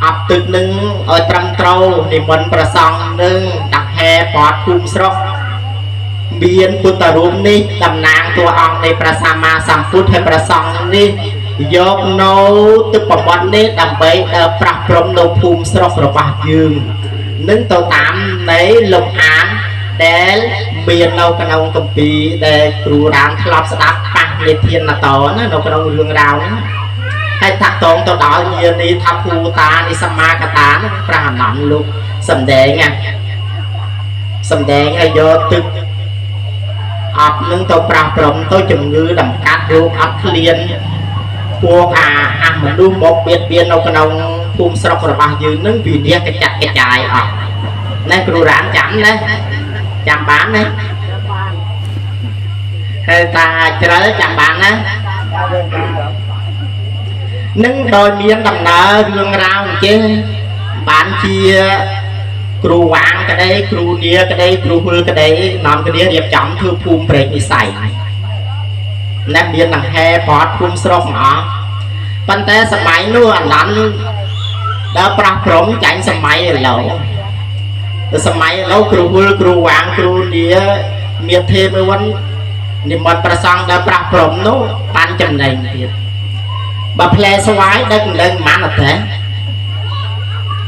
អបទឹកនឹងឲ្យត្រឹមត្រូវនិមន្តប្រសង់នឹងដាក់ហែបតភូមិស្រុកមានពុទ្ធរូបនេះតំណាងតួអង្គនៃព្រះសម្មាសម្ពុទ្ធហើយប្រសង់នេះយកនៅទឹកប្រវត្តិនេះដើម្បីប្រះព្រំនៅភូមិស្រុករបស់យើងនឹងទៅតាមនៃលំអានដែល មាននៅក្នុងគម្ពីរដែលគ្រូរាមធ្លាប់ស្ដាប់ប៉ះនិធានតណានៅក្នុងរឿងរ៉ាវហ្នឹងហើយតាក់តងទៅដល់ញានីថាភូតានិសមាកតាណាព្រះអនន្តលោកសំដែងណាសំដែងឲ្យយកទឹកអប់នឹងទៅប្រាស់ព្រំទៅជំងឺដំកាត់រោគអត់ឃ្លានពួកអាអះមនុស្សមកបៀតបៀននៅក្នុងភូមិស្រុករបស់យើងនឹងវិនិច្ឆ័យកចាត់កចាយអស់ណែគ្រូរាមចាំណាចាំបានណាហើយតាជ្រិលចាំបានណានឹងដោយមានដំណើររឿងរ៉ាវអញ្ចេះបានជាគ្រូវាងក្តីគ្រូនាក្តីគ្រូហ៊ុលក្តីនាំគ្នារៀបចំធ្វើភូមិព្រែកនិស័យណែមានដង្ហែបតភូមិស្រុកមកអស់ប៉ុន្តែសម័យនោះអន្លន់ដល់ប្រះព្រំចាញ់សម័យឥឡូវទៅសម័យឥឡូវគ្រូហ៊ុលគ្រូវាងគ្រូនាមានទេពអីវ៉ាន់និមន្តប្រសង់ដល់ប្រះព្រំនោះបានចំណេញទៀតបើផ្លែស្វាយដឹកមិនដឹងប៉ុន្មានអត់ទេ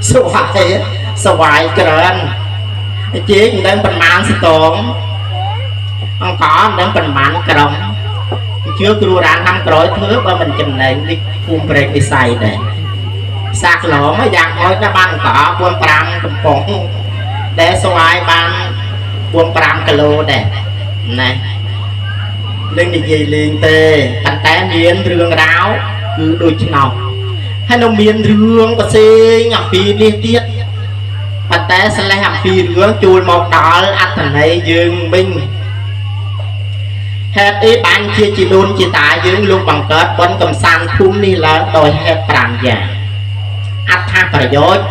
ស្វាយស្វាយច្រើនជែកមិនដឹងប៉ុន្មានស្តងអង្គមិនដឹងប៉ុន្មានក្រុមជឿគ្រូរានឆ្នាំក្រោយធ្វើបើមិនចំណេញនេះភូមិព្រែកវិស័យដែរសាកឡងយ៉ាងហោចណាស់បានអង្គ4 5កំប៉ុងដែលស្វាយបាន4 5គីឡូដែរណានឹងនិយាយលេងទេប៉ុន្តែមានរឿងរ៉ាវគឺដូចឆ្នោតហើយនៅមានរឿងផ្សេងអំពីនេះទៀតប៉ុន្តែស្លេះអំពីរឿងជួលមកដល់អត្ថន័យយើងវិញហេតុអីបានជាជីដូនជីតាយើងលោកបង្កើតបុណ្យកំសាន្តភូមិនេះឡើងដោយហេតុ5យ៉ាងអត្ថប្រយោជន៍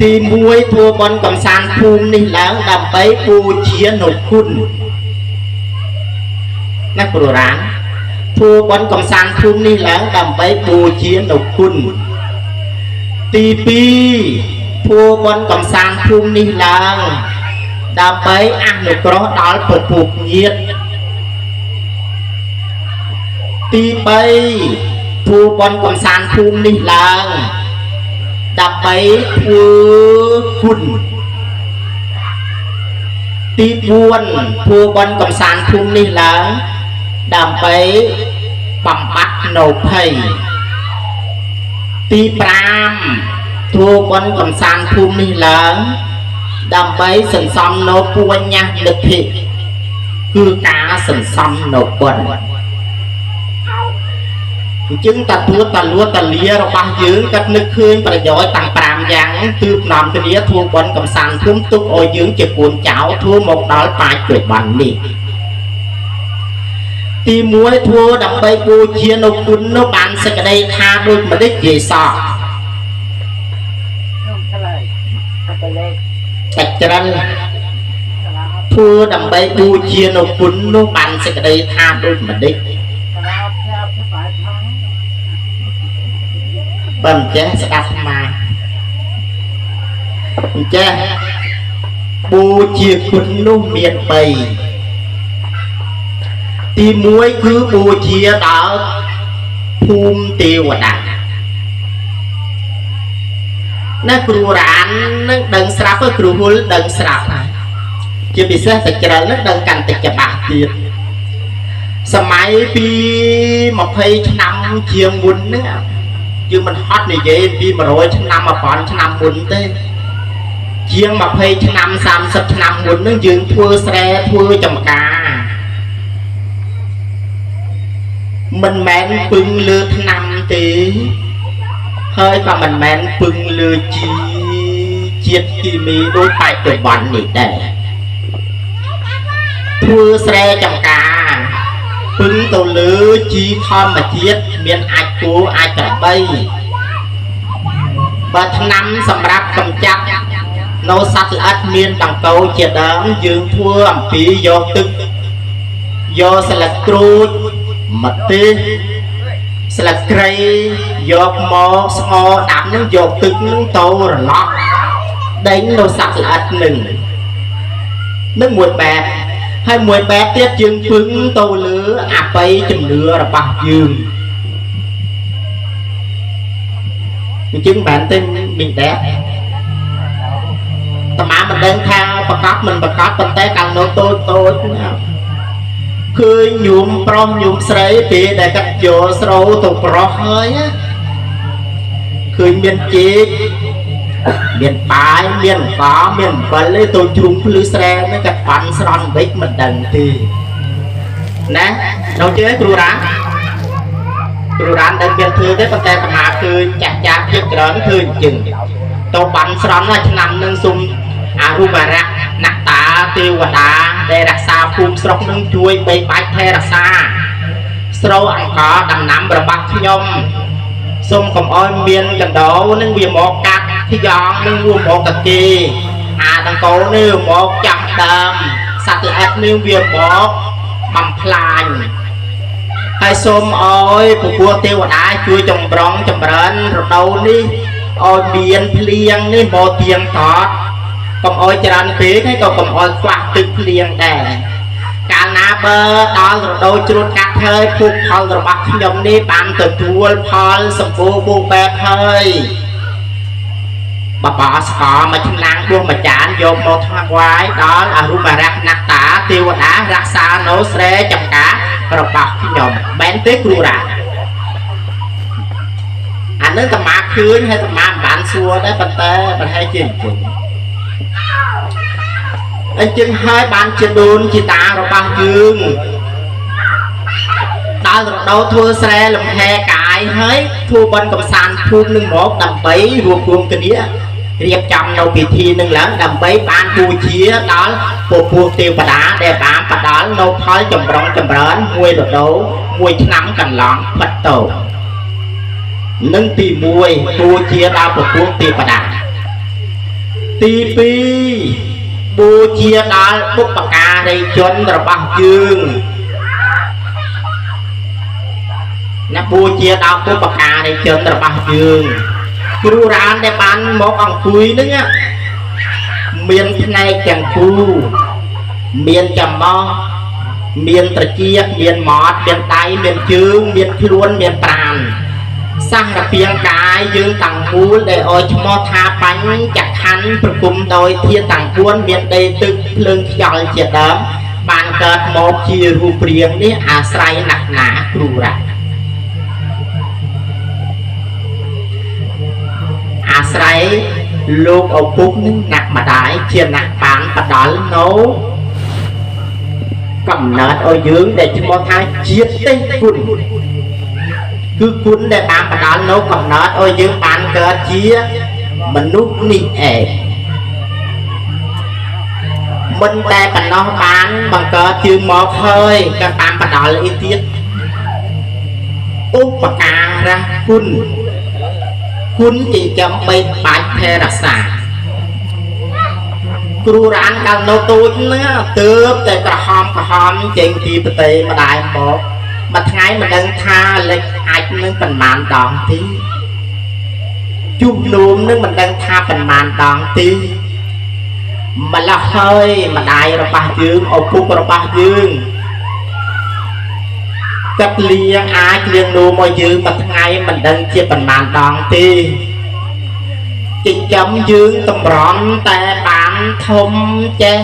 ទី1ធ្វើបុណ្យកំសាន្តភូមិនេះឡើងដើម្បីបូជានៅគុណណាគ្រូរានធ្វើបុណ្យកំសាន្តភូមិនេះឡើងដើម្បីបូជានៅគុណទី2ធ្វើបុណ្យកំសាន្តភូមិនេះឡើងដើម្បីអនុគ្រោះដល់ពពុះញាតិទី3ធ្វើបុណ្យកំសាន្តភូមិនេះឡើងដើម្បីធ្វើគុណទី4ធ្វើបុណ្យកំសាន្តភូមិនេះឡើងដើម្បីបំបត្តិនៅភ័យទី5ធ្វើបុណ្យកំសាន្តភូមិនេះឡើងដើម្បីសន្សំនៅពញ្ញនិធិគឺការសន្សំនៅបុណ្យអញ្ចឹងតាទួតតាលួតតាលារបស់យើងក៏នឹកឃើញប្រយោជន៍តាំង5យ៉ាងទើបនាំគ្នាធ្វើបុណ្យកំសាន្តភូមិទុកឲ្យយើងជាកូនចៅធ្វើមកដល់បច្ចុប្បន្ននេះទី1ធ្វើដើម្បីបូជានៅគុណនោះបានសេចក្តីថាដូចម្ដេចយាយសោះតែច្រើនធ្វើដើម្បីបូជានៅគុណនោះបានសេចក្តីថាដូចម្ដេចបើមិនចេះស្ដាប់អាមិនចេះបូជាគុណនោះមាន3ទី1គឺបូជាដល់ភូមិទេវតាណាគ្រូរាននឹងដឹងស្រាប់គ្រូហ៊ុលដឹងស្រាប់ហើយជាពិសេសតែជ្រិលនឹងដឹងកាន់តែច្បាស់ទៀតសម័យពី20ឆ្នាំជាងមុនហ្នឹងយើងមិនហត់និយាយពី100ឆ្នាំ1000ឆ្នាំមុនទេជាង20ឆ្នាំ30ឆ្នាំមុនហ្នឹងយើងធ្វើស្រែធ្វើចំការមិនមែនពឹងលើថ្នាំទេហើយក៏មិនមែនពឹងលើជីជាតិគីមីដូចបច្ចុប្បន្ននេះដែរធ្វើស្រែចំការពឹងទៅលើជីធម្មជាតិមានអាចគោអាចក្របីបើថ្នាំសម្រាប់កម្ចាត់នៅសត្វល្អិតមានដង្កូវជាដើមយើងធ្វើអំពីយកទឹកយកស្លឹកក្រូចម្ទេសស្លឹកគ្រៃយកមកស្ងោរដាំនឹងយកទឹកនឹងទៅរឡោះដេញនៅសត្វល្អិតនឹងនឹងមួយបែបហើយមួយបែបទៀតយើងពឹងទៅលើអបិយជំនឿរបស់យើងអញ្ចឹងបានទេមីងដែរតាមាមិនដឹងថា ប្រកបមិនប្រកបប៉ុន្តែកាលនៅតូចតូចណាឃើញញោមប្រុសញោមស្រីពេលដែលកាត់យកស្រូវទៅប្រុសហើយណាឃើញមានចេកមានបាយមានអង្ករមានអំបិលឯទៅជ្រុំភ្លឺស្រែហ្នឹងកាត់ប៉ាន់ស្រន់វិញមិនដឹងទេណាដល់ជឿគ្រូរ៉ាគ្រូរ៉ានដឹងមានធ្វើទេប៉ុន្តែអាត្មាឃើញចាស់ចាស់ភាពច្រើនឃើញជាងទៅប៉ាន់ស្រន់ណាឆ្នាំនឹងសុំអរូបរៈណតាទេវតាដែលរក្សាភូមិស្រុកនឹងជួយបីបាច់ថែរក្សាស្រូវអង្ករដំណាំរបស់ខ្ញុំសូមកុំអោយមានកណ្ដោនឹងវាមកកាត់ខ្យងនឹងវាមកកាគេអាដង្កោនេះមកចាំដើមសត្វល្អិតនេះវាមកបំផ្លាញហើយសូមអោយពពួកទេវតាជួយចម្រុងចម្រើនរដូវនេះឲ្យមានភ្លៀងនេះមកទៀងទាត់កុំអោយច្រើនពេកហើយក៏កុំអោយខ្វះទឹកភ្លៀងដែរកាលណាបើដល់រដូវជ្រូតកាត់ហើយភោគផលរបស់ខ្ញុំនេះបានទទួលផលសម្បូរបូកបែបហើយបបរស្ករមួយឆ្នាំងបួសមួយចានយកមកថ្វាយដល់អរូបរៈណតាទេវតារក្សានៅស្រែចម្ការរបស់ខ្ញុំមែនទេគ្រូរ៉ាអានឹងអាត្មាឃើញហើយអាត្មាមិនបានសួរដែរប៉ុន្តែប្រហែលជាអញ្ចឹងហើយបានជាដូនជាតារបស់យើងដល់រដូវធ្វើស្រែលំហែកាយហើយធ្វើបុណ្យកំសាន្តភូមិនឹងមកដើម្បីរួបរួមគ្នារៀបចំនៅពិធីនឹងឡើងដើម្បីបានបូជាដល់ពពួកទេវតាដែលបានផ្ដល់នៅផលចម្រុងចម្រើនមួយរដូវមួយឆ្នាំកន្លងផុតទៅនឹងទី1បូជាដល់ពពួកទេវតាទី2បូជាដល់បុព្វការីជនរបស់យើងណាបូជាដល់បុព្វការីជនរបស់យើងគ្រូរ៉ានដែលបានមកអង្គុយហ្នឹងមានផ្នែកទាំងគូមានច្រមុះមានត្រចៀកមានមាត់មានដៃមានជើងមានខ្លួនមានប្រាណសារពាង្គកាយយើងតាំងមូលដែលឲ្យឈ្មោះថាបញ្ចខណ្ឌប្រគំដោយធាតុទាំង4មានដីទឹកភ្លើងខ្យល់ជាដើមបានកើតមកជារូបរាងនេះអាស្រ័យណាស់ណាគ្រូរ៉ាអាស្រ័យលោកឪពុកនិងអ្នកម្ដាយជាអ្នកបានផ្ដល់នៅកំណើតឲ្យយើងដែលឈ្មោះថាជាតិទេគុណគឺគុណដែលបានផ្ដល់នៅកំណើតឲ្យយើងបានកើតជាមនុស្សនេះឯងមិនតែប៉ុណ្ណោះបានបង្កើតជើងមកហើយក៏បានផ្ដល់អីទៀតឧបការៈគុណគុណចិញ្ចឹមបីបាច់ថែរក្សាគ្រូរ៉ានកាលនៅតូចហ្នឹងទើបតែក្រហមក្រហមចេញពីប្រទេសម្ដាយមកមួយថ្ងៃមិនដឹងថាលិចអាចនឹងប៉ុន្មានដងទីជុះនោមនឹងមិនដឹងថាប៉ុន្មានដងទីម្ល៉េះហើយម្ដាយរបស់យើងឪពុករបស់យើងកាត់លៀងអាចលៀងនោមឲ្យយើងមួយថ្ងៃមិនដឹងជាប៉ុន្មានដងទេចិញ្ចឹមយើងតម្រាំតែបានធំចេះ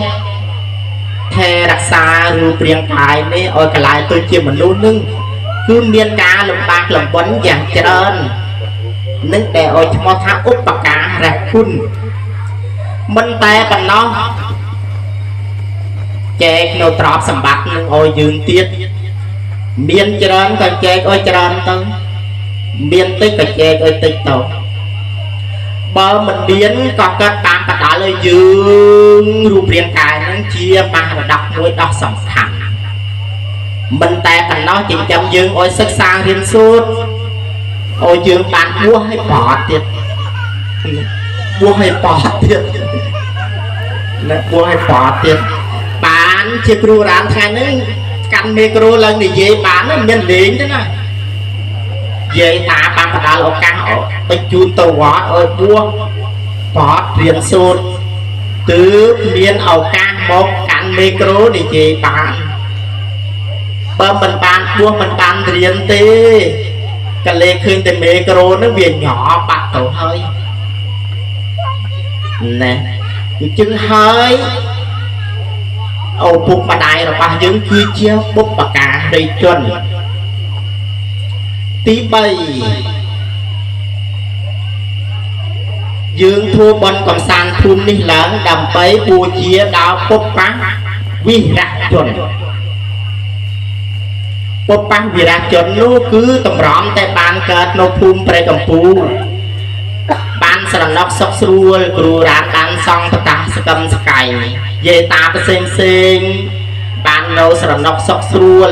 ថែរក្សារូបរាងកាយនេះឲ្យកលាយទៅជាមនុស្សនឹងគឺមានការលំបាកលំបិនយ៉ាងច្រើននឹងដែលឲ្យឈ្មោះថាឧបការៈគុណមិនតែប៉ុណ្ណោះចែកនៅទ្រព្យសម្បត្តិនឹងឲ្យយើងទៀតមានច្រើនក៏ចែកឲ្យច្រើនទៅមានតិចក៏ចែកឲ្យតិចទៅបើមិនមានក៏កើតតាមបដាល់ឲ្យយើងរូបរាងកាយនឹងជាមរតកមួយដ៏សំខាន់មិនតែប៉ុណ្ណោះចិញ្ចឹមយើងឲ្យសិក្សារៀនសូត្រឲ្យយើងបានបួសឲ្យបត់ទៀតបួសឲ្យបត់ទៀតណាបួសឲ្យបត់ទៀតបានជាគ្រូរានថ្ងៃហ្នឹងកាន់មេក្រូឡើងនិយាយបានមានលេងទេណាយាយតាបានផ្ដល់ឱកាសបញ្ជូនទៅវត្តឲ្យបួសបត់រៀនសូត្រទើបមានឱកាសមកកាន់មេក្រូនិយាយបានបើមិនបានបួសមិនបានរៀនទេកលេឃើញតែមេក្រូនឹងវាញ៉បាក់ទៅហើយណែអញ្ចឹងហើយ ឪពុកម្ដាយរបស់យើងគឺជាបុព្វការីជនទី3យើងធ្វើបុណ្យកំសាន្តភូមិនេះឡើងដើម្បីបូជាដល់បុព្វវិរជនបុព្វវិរជននោះគឺតម្រាំតែបានកើតនៅភូមិព្រែកកំពូលបានស្រណុកសុខស្រួលគ្រូរានបានសង់បតាសកឹមស្កៃយាយតាផ្សេងផ្សេងបាននៅស្រណុកសុខស្រួល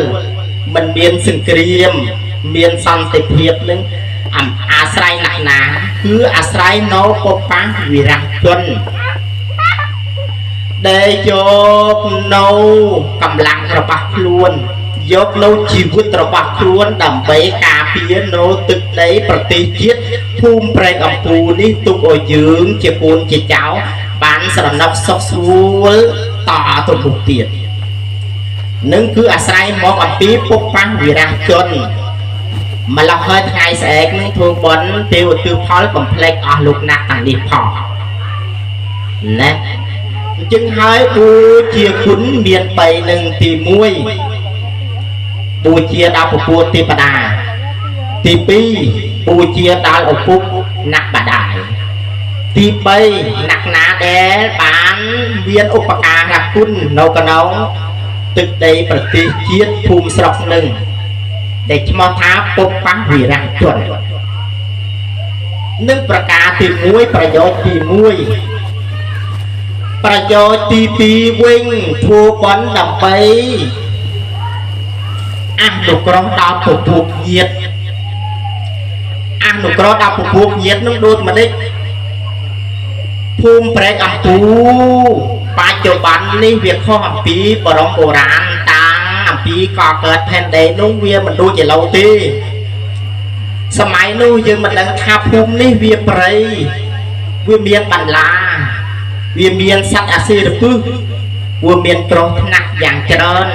មិនមានសង្គ្រាមមានសន្តិភាពនឹងអាស្រ័យណាស់ណាគឺអាស្រ័យនៅបុព្វវិរជនដែលយកនៅកម្លាំងរបស់ខ្លួនយកនៅជីវិតរបស់ខ្លួនដើម្បីការពារនៅទឹកដីប្រទេសជាតិភូមិព្រែកអំពូនេះទុកឲ្យយើងជាកូនជាចៅបានស្រណុកសុខស្រួលតទៅមុខទៀតនឹងគឺអាស្រ័យមកអំពីពុព្វវិរជនម្ល៉េះហើយថ្ងៃស្អែកនឹងធ្វើបុណ្យទេវទិផលកំភ្លេចអស់លោកណាស់តានេះផងណាអញ្ចឹងហើយបូជាគុណមាន3នឹងទី1បូជាដល់ពពុទ្ធទេវតាទី2បូជាដល់ឪពុកអ្នកម្ដាយទី3អ្នកណាដែលបានមានឧបការៈគុណនៅក្នុងទឹកដីប្រទេសជាតិភូមិស្រុកនឹងដែលឈ្មោះថាពុព្វវិរជននឹងប្រការទី1ប្រយោជន៍ទី1ប្រយោជន៍ទី2វិញធ្វើបុណ្យដើម្បីអនុគ្រោះដល់ពពួកញាតិអនុគ្រោះដល់ពពួកញាតិនឹងដូចម្ដេចភូមិព្រែកអំពូបច្ចុប្បន្ននេះវាខុសអំពីបរមបុរាណតាំងអំពីកកើតផែនដីនោះវាមិនដូចឥឡូវទេសម័យនោះយើងមិនដឹងថាភូមិនេះវាព្រៃវាមានបន្លាវាមានសត្វអាសិរពឹសវាមានគ្រោះថ្នាក់យ៉ាងច្រើន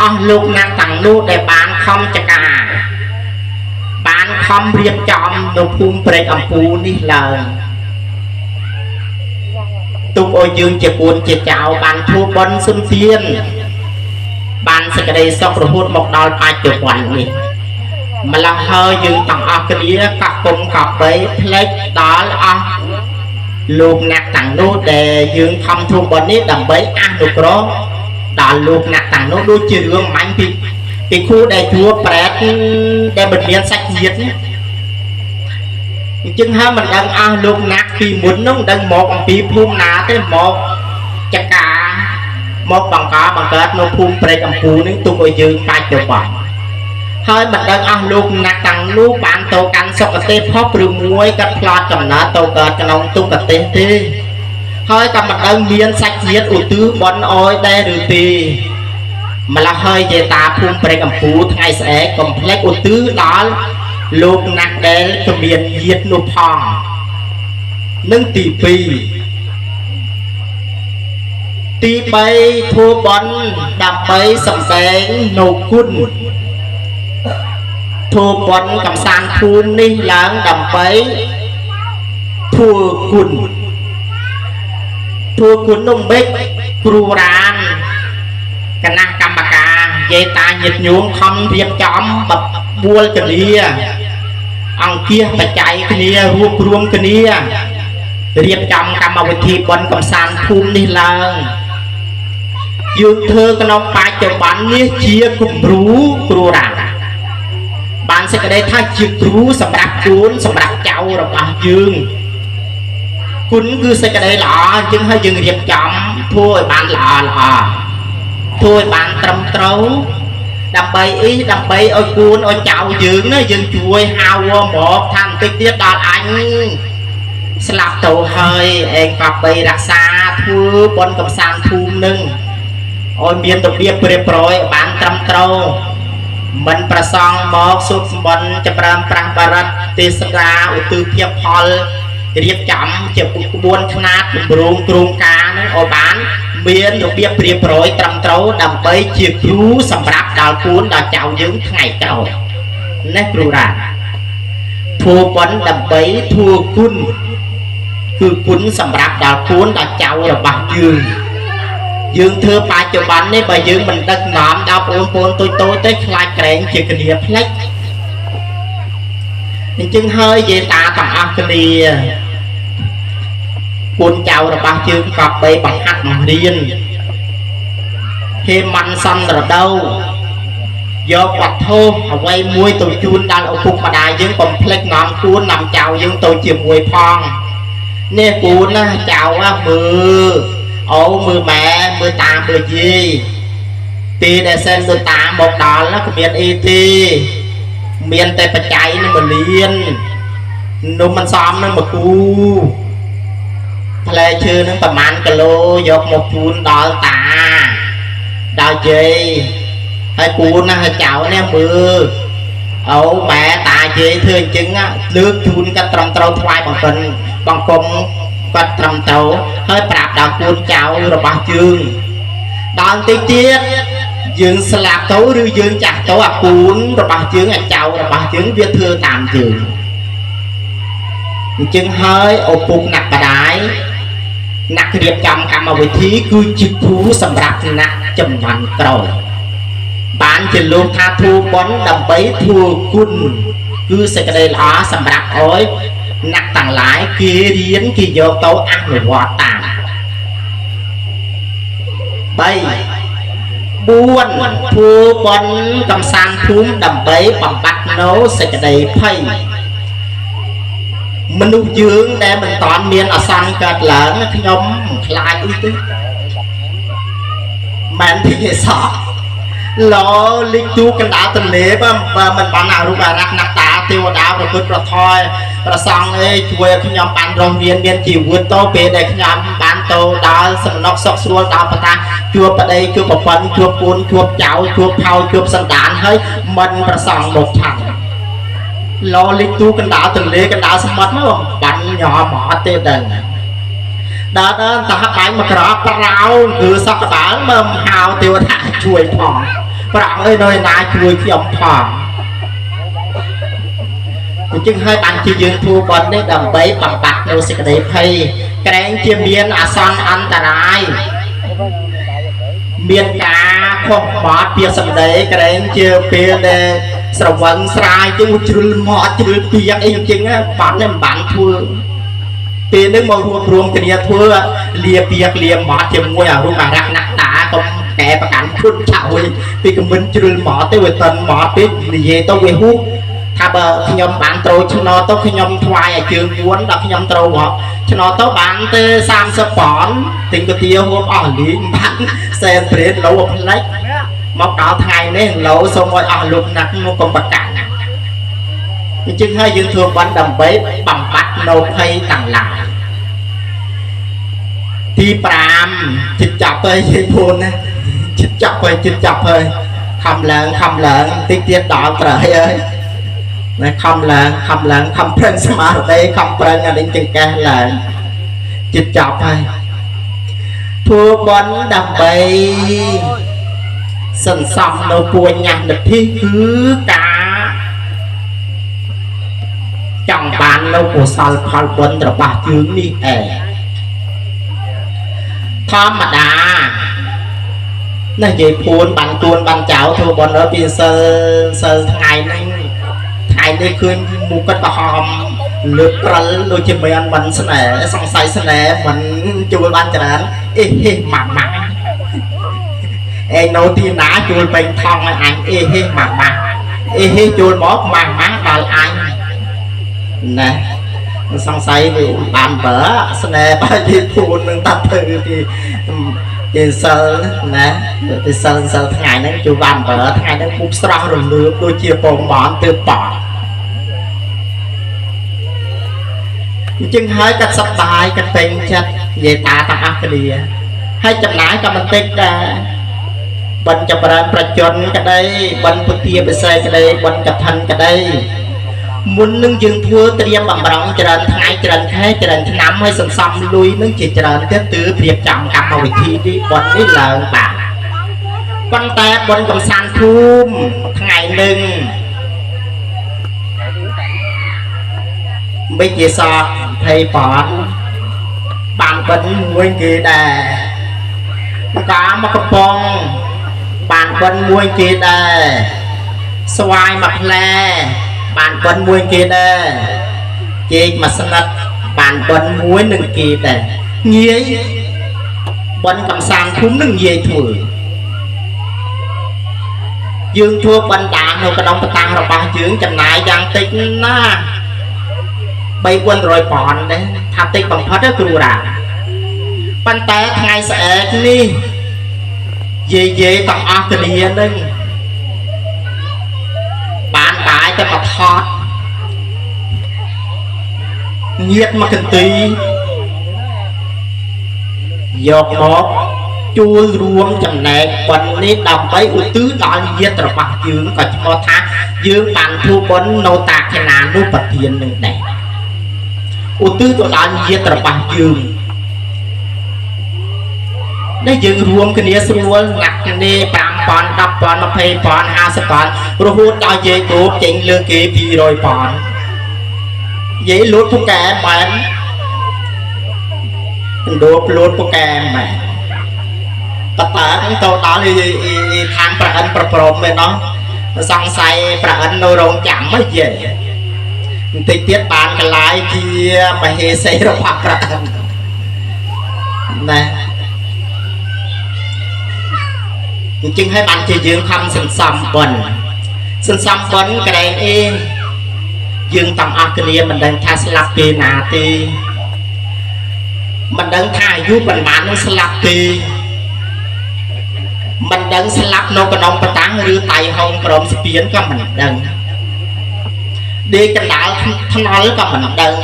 អស់លោកណាស់ទាំងនោះដែលបានខំចកាបានខំរៀបចំនៅភូមិព្រែកអំពូនេះឡើងទុកឲ្យយើងជាកូនជាចៅបានធ្វើបុណ្យសុនទានបានសេចក្តីសុខរហូតមកដល់បច្ចុប្បន្ននេះម្ល៉េះហើយយើងទាំងអស់គ្នាកោះគុំកបីផ្លេចដល់អស់លោកអ្នកទាំងនោះដែលយើងខំធ្វើបុណ្យនេះដើម្បីអនុគ្រោះដល់លោកអ្នកទាំងនោះដូចជារឿងមាញ់ពីគ្រូដែលជួប្រែតដែលមិនមានសាច់ញាតិនេះអញ្ចឹងហើយមិនដឹងអស់លោកអ្នកពីមុននោះមិនដឹងមកអំពីភូមិណាទេមកចកាមកបង្កបង្កើតនៅភូមិព្រែកអំពូនេះទុកឲ្យយើងបច្ចុប្បន្នហើយមិនដឹងអស់លោកអ្នកទាំងនោះបានទៅកាន់សុគតិភពឬមួយក៏ផ្្លាត់កំណើតទៅកើតក្នុងទុគតិទេហើយក៏មិនដឹងមានសាច់ញាតិឧទ្ទិសបុណ្យអោយដែរឬទេម្ល៉េះហើយយាយតាភូមិព្រែកអំពូថ្ងៃស្អែកកុំភ្លេចឧទ្ទិសដល់លោកអ្នកដែលគ្មានញាតិនោះផងនឹងទី2ទី3ធ្វើបុណ្យដើម្បីសម្ដែងនៅគុណធ្វើបុណ្យកំសាន្តភូមិនេះឡើងដើម្បីធ្វើគុណធ្វើគុណនោះមិនគ្រូរានគណៈកម្មការយាយតាញាតិញោមខំរៀបចំបបួលគ្នាអង្គាសបច្ច័យគ្នារួបរួមគ្នារៀបចំកម្មវិធីបុណ្យកំសាន្តភូមិនេះឡើងយើងធ្វើក្នុងបច្ចុប្បន្ននេះជាគំរូគ្រូរានបានសេចក្តីថាជាគ្រូសម្រាប់កូនសម្រាប់ចៅរបស់យើងគុណគឺសេចក្តីល្អអញ្ចឹងហើយយើងរៀបចំធ្វើឲ្យបានល្អល្អធ្វើឲ្យបានត្រឹមត្រូវដើម្បីអីដើម្បីឲ្យកូនឲ្យចៅយើងណាយើងជួយហៅមកថាបន្តិចទៀតដល់អញស្លាប់ទៅហើយឯងក៏បីរក្សាធ្វើបុណ្យកំសាន្តភូមិនឹងឲ្យមានរបៀបរៀបរយបានត្រឹមត្រូវមិនប្រសងមកសូត្រសម្បន់ចម្រើនប្រាស់បរិទ្ធទេសនាឧទ្ទិសភាពផលរៀបចំជាក្បួនខ្នាតគម្រោងគ្រោងការនឹងឲ្យបានមានរបៀបរៀបរយត្រឹមត្រូវដើម្បីជាគ្រូសម្រាប់ដល់កូនដល់ចៅយើងថ្ងៃក្រោយណាគ្រូរាធ្វើបុណ្យដើម្បីធ្វើគុណ គឺគុណសម្រាប់ដល់គួនដល់ចៅរបស់យើងយើងធ្វើបច្ចុប្បន្ននេះបើយើងមិនដឹកនាំដល់បងប្អូនតូចតូចទេខ្លាចក្រែងជាគ្នាផ្លេចអញ្ចឹងហើយយាយតាទាំងអស់គ្នាគួនចៅរបស់យើងក៏បីបង្ហាត់បង្រៀនហេមន្តសន្នរដូវយកវត្ថុអ្វីមួយទៅជូនដល់ឪពុកម្ដាយយើងកុំភ្លេចនាំគួននាំចៅយើងទៅជាមួយផងនេះគួនណាចៅណាមើលអូមើលម៉ែមើលតាមើលយាយពេលដែលសិនដូចតាមកដល់ណាគ្មានអីទេមានតែបច្ច័យនឹងមួយលាននំមិនសមនឹងមកគូផ្លែឈើនឹងប្រហែលគីឡូយកមកជូនដល់តាដល់យាយហើយគូនណាហើយចៅនេះមើលអូម៉ែតាយាយធ្វើអញ្ចឹងលើកជូនគាត់ត្រឹមត្រូវថ្វាយបង្គំបង្គំគាត់ត្រឹមត្រូវហើយប្រាប់ដល់គូនចៅរបស់យើងដល់តិចទៀតយើងស្លាប់ទៅឬយើងចាស់ទៅអាគូនរបស់យើងអាចៅរបស់យើងវាធ្វើតាមយើងអញ្ចឹងហើយឪពុកអ្នកម្ដាយអ្នករៀបចំកម្មវិធីគឺជាគ្រូសម្រាប់អ្នកចំនួនក្រោយបានជាលោកថាធ្វើបុណ្យដើម្បីធ្វើគុណគឺសេចក្តីល្អសម្រាប់ឲ្យអ្នកទាំងឡាយគេរៀនគេយកទៅអនុវត្តតាម3 4ធ្វើបុណ្យកំសាន្តភូមិដើម្បីបំបត្តិនៅសេចក្តីភ័យមនុស្សយើងដែលមិនតាន់មានអាសន្នកើតឡើងខ្ញុំមិនខ្លាចអីទេមែនទេសោះឡលិចទូកណ្ដាលទន្លេបើមិនបានអរូបអារក្សណាស់តាទេវតាប្រពុតប្រថយប្រសងអីជួយឲ្យខ្ញុំបានរស់រៀនមានជីវិតទៅពេលដែលខ្ញុំបានទៅដល់សំណុកសុខស្រួលដល់បតាជួបប្តីជួបប្រពន្ធជួបពូនជួបចៅជួបផៅជួបសន្តានហើយមិនប្រសងមកឆាំងឡលិចទូកណ្ដាលទន្លេកណ្ដាលសមុទ្រមកបានញ៉មអត់ទេដឹងដល់ដល់តើបាញ់មកក្រប្រោគឺសក់ក្បាលមើមហៅទេវតាជួយផងប្រងអើយនៅណាជួយខ្ញុំផងអញ្ចឹងហើយបានជាយើងធ្វើបុណ្យនេះដើម្បីបំបត្តិនៅសេចក្តីភ័យក្រែងជាមានអាសន្នអន្តរាយមានការខុសមាត់ពីសម្ដីក្រែងជាពេលដែលស្រវឹងស្រាយជាងជ្រុលមាត់ជ្រុលពីអីអញ្ចឹងបានមិនបានធ្វើពេលនេះមករួបរวมគ្នាធ្វើលាពីកលាមាត់ជាមួយអារូបអារក្សណាក់តាកុំកែប្រកាន់ឈុតឆៅពីកមិនជ្រុលមាត់ទេវាតិនមាត់ពេកនិយាយទៅវាហ៊ូថាបើខ្ញុំបានត្រូវឆ្នោតទៅខ្ញុំថ្វាយឲ្យជើងយួនដល់ខ្ញុំត្រូវហ៎ឆ្នោតទៅបានទេ30ប៉នទិញកាទៀហូបអស់លីងបានសែនព្រេនលោផ្លេចមកដល់ថ្ងៃនេះលោសូមឲ្យអស់លោកណាស់មកកុំប្រកាន់អញ្ចឹងហើយយើងធ្វើបុណ្យដើម្បីបំបត្តិនៅភ័យទាំងឡាយទី5ចិត្តចាប់ហើយយាយភូនណាចិត្តចាប់ហើយចិត្តចាប់ហើយខំឡើងខំឡើងតិចទៀតដល់ត្រូវហើយណាខំឡើងខំឡើងខំប្រឹងស្មារតីខំប្រឹងអានេះចង្កេះឡើងចិត្តចាប់ហើយធ្វើបុណ្យដើម្បីសន្សំនៅពួញញ៉ាំនិធិគឺការចង់បាននៅកុសលផលបុណ្យរបស់យើងនេះឯងធម្មតាណាយាយភួនបានទួនបានចៅធ្វើបុណ្យដល់ពីសិលសិលថ្ងៃនេះថ្ងៃនេះឃើញមុខគាត់ក្រហមលើកក្រិលដូចជាមិនមិនស្នេហ៍សង្ស័យស្នេហ៍មិនជួលបានច្រើនអេហេម៉ាក់ម៉ាក់ឯងនៅទីណាជួលពេញថងឲ្យអញអេហេម៉ាក់ម៉ាក់អេហេជួលមកម៉ាក់ម៉ាក់ដល់អញណាសង្ស័យវាបានបើស្នេហ៍បើយាយភួននឹងតាធ្វើពីសិលណាពីសិលសិលថ្ងៃហ្នឹងជួបានបើថ្ងៃហ្នឹងពុកស្រស់រលឿបដូចជាពងបនទើបបអញ្ចឹងហើយគាត់សប្បាយគាត់ពេញចិត្តនិយាយតាទាំងអស់គ្នាហើយចំណាយក៏មិនតិចដែរបិណ្ឌចម្រើនប្រជជនក្តីបិណ្ឌពុទ្ធាពិសេសក្តីបិណ្ឌកឋិនក្តីមុននឹងយើងធ្វើត្រៀមបំរុងច្រើនថ្ងៃច្រើនខែច្រើនឆ្នាំហើយសន្សំលុយនឹងជាច្រើនទៀតទើបរៀបចំកម្មវិធីនេះបុណ្យនេះឡើងបាទប៉ុន្តែបុណ្យកំសាន្តភូមិថ្ងៃនឹងមិនជាសត20ប៉ន បានបិណ្ឌមួយគេដែរ ផ្កាមកកំប៉ុងបានបិណ្ឌមួយគេដែរ ស្វាយមួយផ្លែបានបិណ្ឌមួយគេដែរ ចេកមួយស្និតបានបិណ្ឌមួយនឹងគេដែរ។ ងាយបិណ្ឌកំសាន្តភូមិនឹងងាយធ្វើ យើងធ្វើបណ្ដានៅក្នុងបតាំងរបស់យើង ចំណាយយ៉ាងតិចណា 3 400ប៉នដែរ ថាតិចបំផុតគ្រូរា ប៉ុន្តែថ្ងៃស្អែកនេះ យាយយាយទាំងអស់គ្នានឹងបានបាយតែមកថត ញៀតមកកន្ទី យកមកជួលរួមចំណែកប៉ុននេះ ដើម្បីឧទ្ទិសដល់ញាតិរបស់យើង ក៏ឈ្មោះថាយើងបានធ្វើបុណ្យនៅតាខណានុប្រទាននឹងដែរ ឧទ្ទិសទៅដល់ញាតិរបស់យើងនេះ។ យើងរួមគ្នាស្រួលណាស់គ្នា 5000 10000 20000 50000 រហូតដល់យាយដូបចេញលើគេ200ប៉ន យាយលូតពូកែមែន ដូបលូតពូកែមែន តើទៅដល់ឋានប្រអិនប្រព្រំឯណោះ សង្ស័យប្រអិននៅរោងចាំហ៎យាយ បន្តិចទៀតបានកលាយជាមហេសីរបស់ប្រអិនណា។ អញ្ចឹងហើយបានជាយើងខំសន្សំបុណ្យ សន្សំបុណ្យក្រែងអីយើងទាំងអស់គ្នាមិនដឹងថាស្លាប់ពេលណាទេ មិនដឹងថាអាយុប៉ុន្មាននឹងស្លាប់ទេ មិនដឹងស្លាប់នៅក្នុងបតាំងឬតៃហុងក្រមស្ពានក៏មិនដឹង ដេកកណ្ដាលថ្នល់ក៏មិនដឹង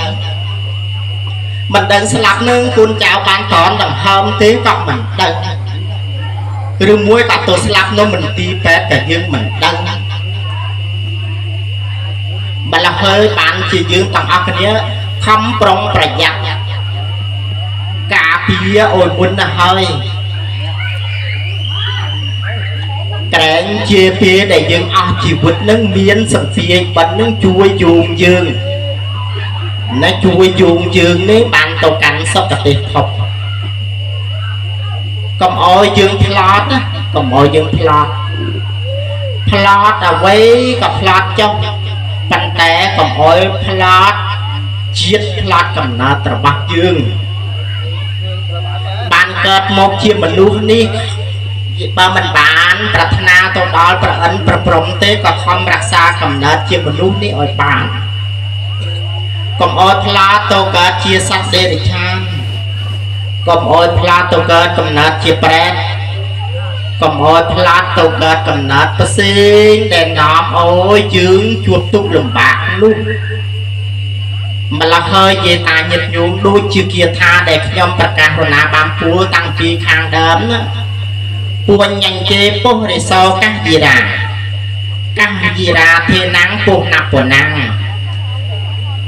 មិនដឹងស្លាប់នឹងគុណចៅបានតនដង្ហើមទេក៏មិនដឹង ឬមួយក៏ទៅស្លាប់នៅមន្ទីរពេទ្យក៏យើងមិនដឹង ម្ល៉េះហើយបានជាយើងទាំងអស់គ្នាខំប្រុងប្រយ័ត្នការពារឲ្យមុនណាស់ហើយ ក្រែងជាពេលដែលយើងអស់ជីវិតនឹងមានសន្ពាយបិណ្ឌនឹងជួយយោងយើងណា ជួយយោងយើងនេះបានទៅកាន់សុគតិភព។ កុំអោយយើងផ្្លាត់ណា កុំអោយយើងផ្្លាត់ ផ្្លាត់អ្វីក៏ផ្្លាត់ចុះ ប៉ុន្តែកុំអោយផ្្លាត់ជាតិ ផ្្លាត់កំណើតរបស់យើងបានកើតមកជាមនុស្សនេះ។ បើមិនបានប្រាថ្នាទៅដល់ប្រអិនប្រព្រំទេ ក៏ខំរក្សាកំណើតជាមនុស្សនេះឲ្យបាន កុំអោយផ្លាទៅកើតជាសត្វដេរិឆាន កុំអោយផ្លាទៅកើតកំណើតជាប្រែត កុំអោយផ្លាទៅកើតកំណើតផ្សេងដែលនាំអោយយើងជួបទុក្ខលំបាកនោះ។ ម្ល៉េះហើយយាយតាញាតិញោម ដូចជាគាថាដែលខ្ញុំប្រកាសរណាបានពួលតាំងពីខាងដើមណា ពួញញញ្ជេពុរិសោកះយិរាកះយិរាធេណាំងពុណពណាំង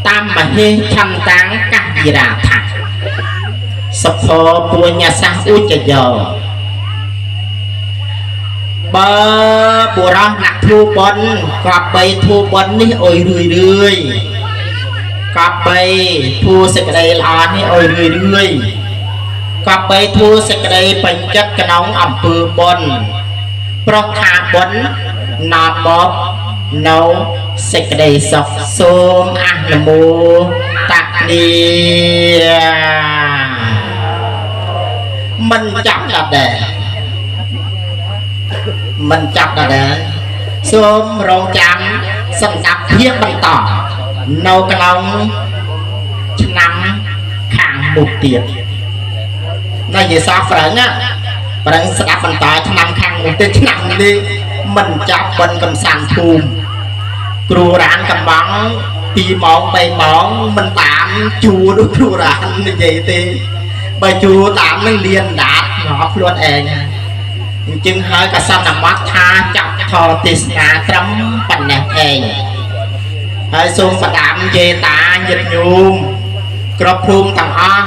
តាមមហេឆន្តាំងកះយិរាថាសុខោពួញសាសឧចយោ។ បើបុរសអ្នកធ្វើបុណ្យ ក៏បីធ្វើបុណ្យនេះអុយរឿយរឿយ ក៏បីធ្វើសេចក្តីល្អនេះអុយរឿយរឿយ ក៏បីធ្វើសេចក្តីពេញចិត្តក្នុងអំពើបុណ្យ ព្រោះថាបុណ្យនាំមកនៅសេចក្តីសុខ។ សូមអនុមោទនា។ មិនចាប់ដដែល មិនចាប់ដដែល សូមរងចាំសម្រាប់ភាពបន្តនៅក្នុងឆ្នាំខាងមុខទៀតណា។ យេសាប្រឹងប្រឹងស្ដាប់បន្តឆ្នាំខាងមុខទៀត។ ឆ្នាំនេះមិនចាប់បិណ្ឌកំសាន្តភូមិ គ្រូរានកំបង2ម៉ោង3ម៉ោង មិនតាមជួដូចគ្រូរាននិយាយទេ បើជួតាមនឹងលៀនដាតងាប់ខ្លួនឯង។ អញ្ចឹងហើយក៏សន្មត់ថាចាប់ធរទេសនាត្រឹមប៉ុណ្ណេះឯងហើយ។ សូមផ្ដាំយាយតាញាតិញោមគ្រប់ភូមិទាំងអស់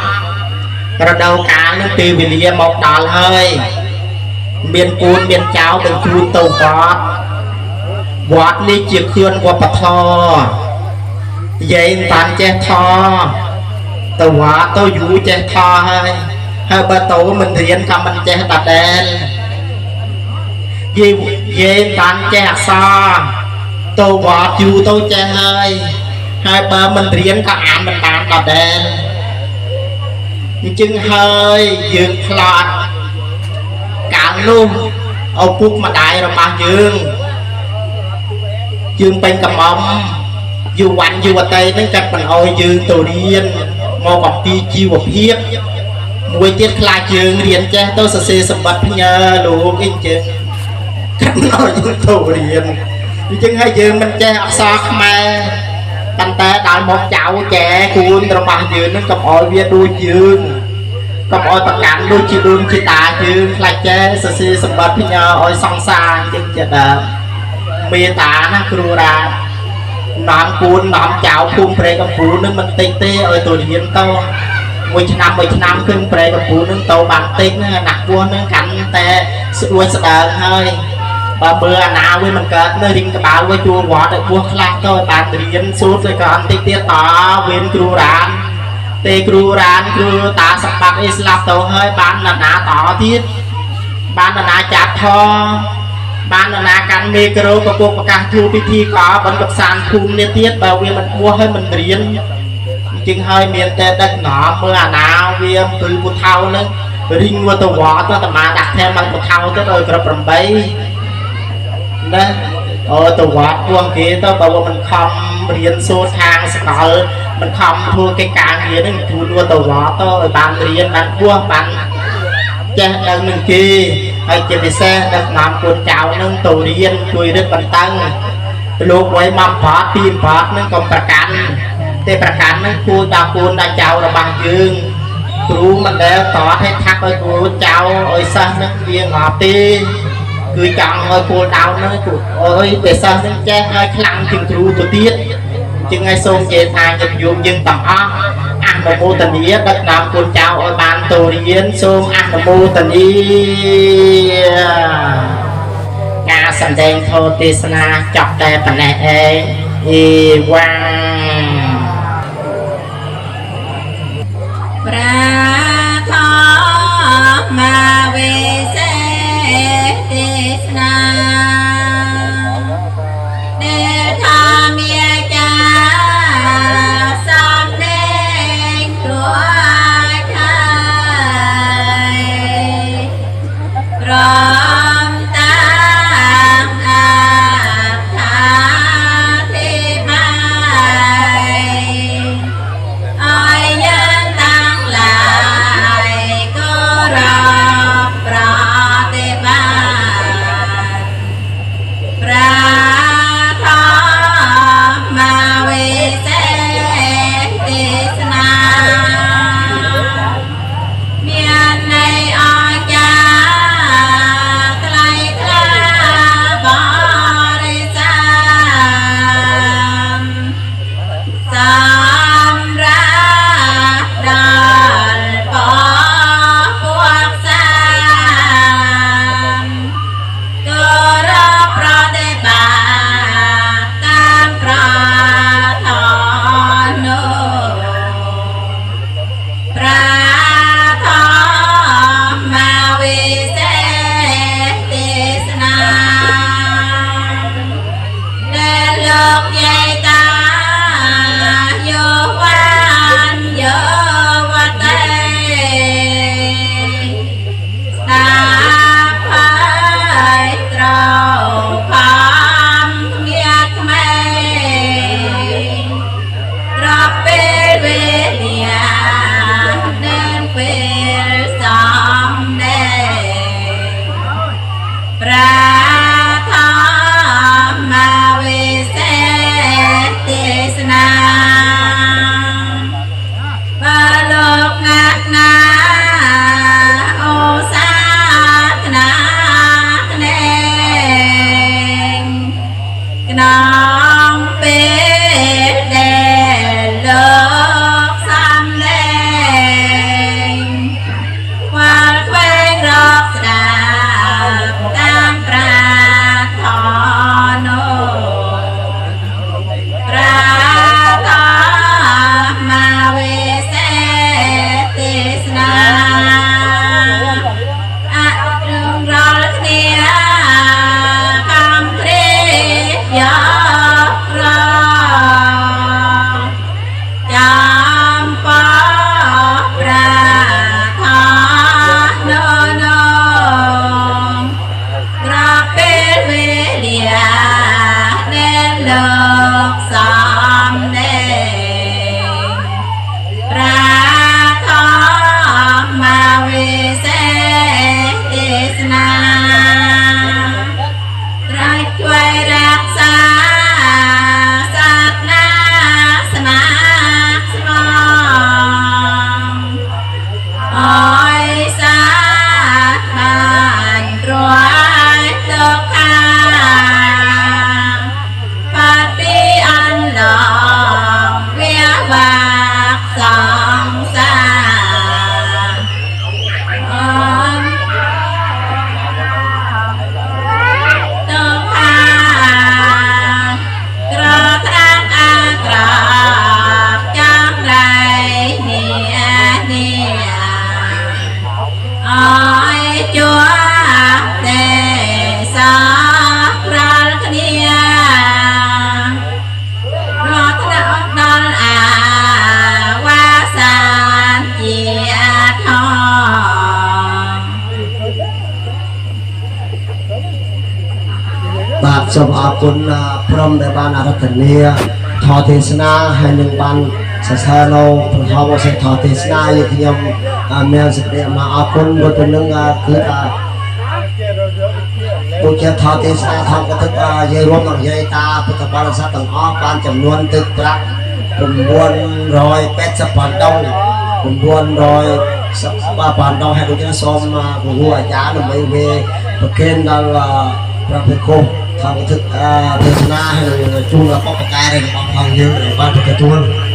រដូវកាលនឹងពេលវេលាមកដល់ហើយ មានកូនមានចៅបញ្ជូនទៅវត្ត វត្តនេះជាខឿនវប្បធម៌ យាយមិនបានចេះថ ទៅវត្តទៅយូរចេះថហើយហើយបើតោមិនរៀនក៏មិនចេះដដែលយេយេបានចេះអក្សរទៅវត្តយូរទៅចេះហើយហើយបើមិនរៀនក៏អានមិនបានដដែលអញ្ចឹងហើយយើងផ្លាត់កាលនោះឪពុកម្ដាយរបស់យើងយើងពេញកំមុំយុវ័នយុវតីហ្នឹងកាត់មិនអោយយើងទៅរៀនមកអំពីជីវភាពមួយទៀតខ្លាចយើងរៀនចេះទៅសរសេរសម្បត្តិផ្ញើលោកអីចឹងកាត់មិនអោយយើងទៅរៀនអញ្ចឹងហើយយើងមិនចេះអក្សរខ្មែរប៉ុន្តែដល់មកចៅចែគូនរបស់យើងហ្នឹងកុំអោយវាដូចយើងកុំអោយប្រកាន់ដូចជាដូនជាតាយើងខ្លាចចេះសរសេរសម្បត្តិផ្ញើឲ្យសង្សារអញ្ចឹងជាដើមមេតាណាគ្រូរានាំគូននាំចៅភូមិព្រែកកំពូលនឹងមិនតិចទេឲ្យទៅរៀនទៅមួយឆ្នាំមួយឆ្នាំขึ้นព្រែកកំពូលនឹងទៅបានតិចណាដាក់ពោះនឹងកាន់តែស្រួចស្ដើងហើយបើមើលអាណាវាមិនកើតនៅរីងក្បាលវាជួលវត្តឲ្យពោះខ្លះទៅឲ្យបានរៀនសូត្រទៅក៏អត់តិចទៀតតវេនគ្រូរានទេគ្រូរានគ្រូតាសម្បត្តិអីស្លាប់ទៅហើយបាននរណាតទៀតបាននរណាចាប់ថបាននរណាកាន់មេក្រូប្រពុកប្រកាសធ្វើពិធីកបិណ្ឌកសានភូមិនេះទៀតបើវាមិនបួសហើយមិនរៀនអញ្ចឹងហើយមានតែដឹកនាំមើលអាណាវាអំពើពុថៅនឹងរីងវត្តវត្តទៅតាមាដាក់ថែមមកពុថៅទៅឲ្យគ្រប់8ណាអូទៅវត្តពួកគេទៅបើវាមិនខំរៀនសូត្រខាងសកលមិនខំធ្វើកិច្ចការងារនឹងជួនវត្តវត្តទៅឲ្យបានរៀនបានបួសបានចេះដឹងនឹងគេហើយជាពិសេសដឹកនាំកូនចៅនឹងទៅរៀនជួយរឹតបន្តឹងលោកໄວមកបាត់ពីបាត់នឹងកុំប្រកាន់ទេប្រកាន់នឹងគួរដល់កូនដល់ចៅរបស់យើងគ្រូមិនដែលតឲ្យថាក់ឲ្យគូចៅឲ្យសិស្សនឹងវាងាប់ទេគឺចង់ឲ្យគោលដៅនឹងគូអើយតែសិស្សនឹងចេះឲ្យខ្លាំងជាងគ្រូទៅទៀតជាងឲ្យសូមនិយាយថាញាតិញោមយើងទាំងអស់អនុមោទនាដឹកនាំកូនចៅឲ្យបានទៅរៀនសូមអនុមោទនាការសម្ដែងធម៌ទេសនាចប់តែប៉ុណ្ណេះឯងអេវ៉ាំ ព្រះធម្មវិសេសទេសនាដែលធម្មាចាសំដែងរួចហើយព្រមតាំងអត្ថាធិប្បាយឲ្យយើងតាំងឡាយគោរពប្រតិបត្តិព្រះធម្មវិសេសទេសនាមានន័យអស្ចារ្យថ្លៃថ្លាបរិស័ទសម្រាប់ដល់ពពួកសាមគោរពប្រតិបត្តិតាមប្រធនុព្រះធម្មវិសេសទេសនាដែលលោកយាយតាយោវានយោវតីស្ដាប់ហើយត្រូវខំគ្មានក្មេងត្រាប់ពេលវេលានឹងពេលសំដែងព្រះធម្មវិសេសទេសនាបើលោកណាស់ណាអូសាធនាក្នេងក្នុងពេលដែលលោកសំដែងខ្វល់ខ្វែងរកស្ដាប់តាមប្រ បាទសូមអរគុណព្រមដែលបានអារាធនាធម៌ទេសនាហើយនឹងបានសរសើរនៅព្រះធម៌សេដ្ឋធម៌ទេសនាយើងខ្ញុំមានសេចក្តីអំណរអរគុណដូចទៅនឹងគឺថាពុទ្ធធម៌ទេសនាធមកថាយាយរួមនិងយាយតាពុទ្ធបរិស័ទទាំងអស់បានចំនួនទឹកប្រាក់980ប៉ាន់ដង910ប៉ាន់ដងហើយដូចនេះសូមពហុអាចារ្យដើម្បីវេប្រគេនដល់ព្រះភិក្ខុធម្មទេសនាហើយនឹងជូនដល់បុព្វការីរបស់ផងយើងដែលបានទទួល។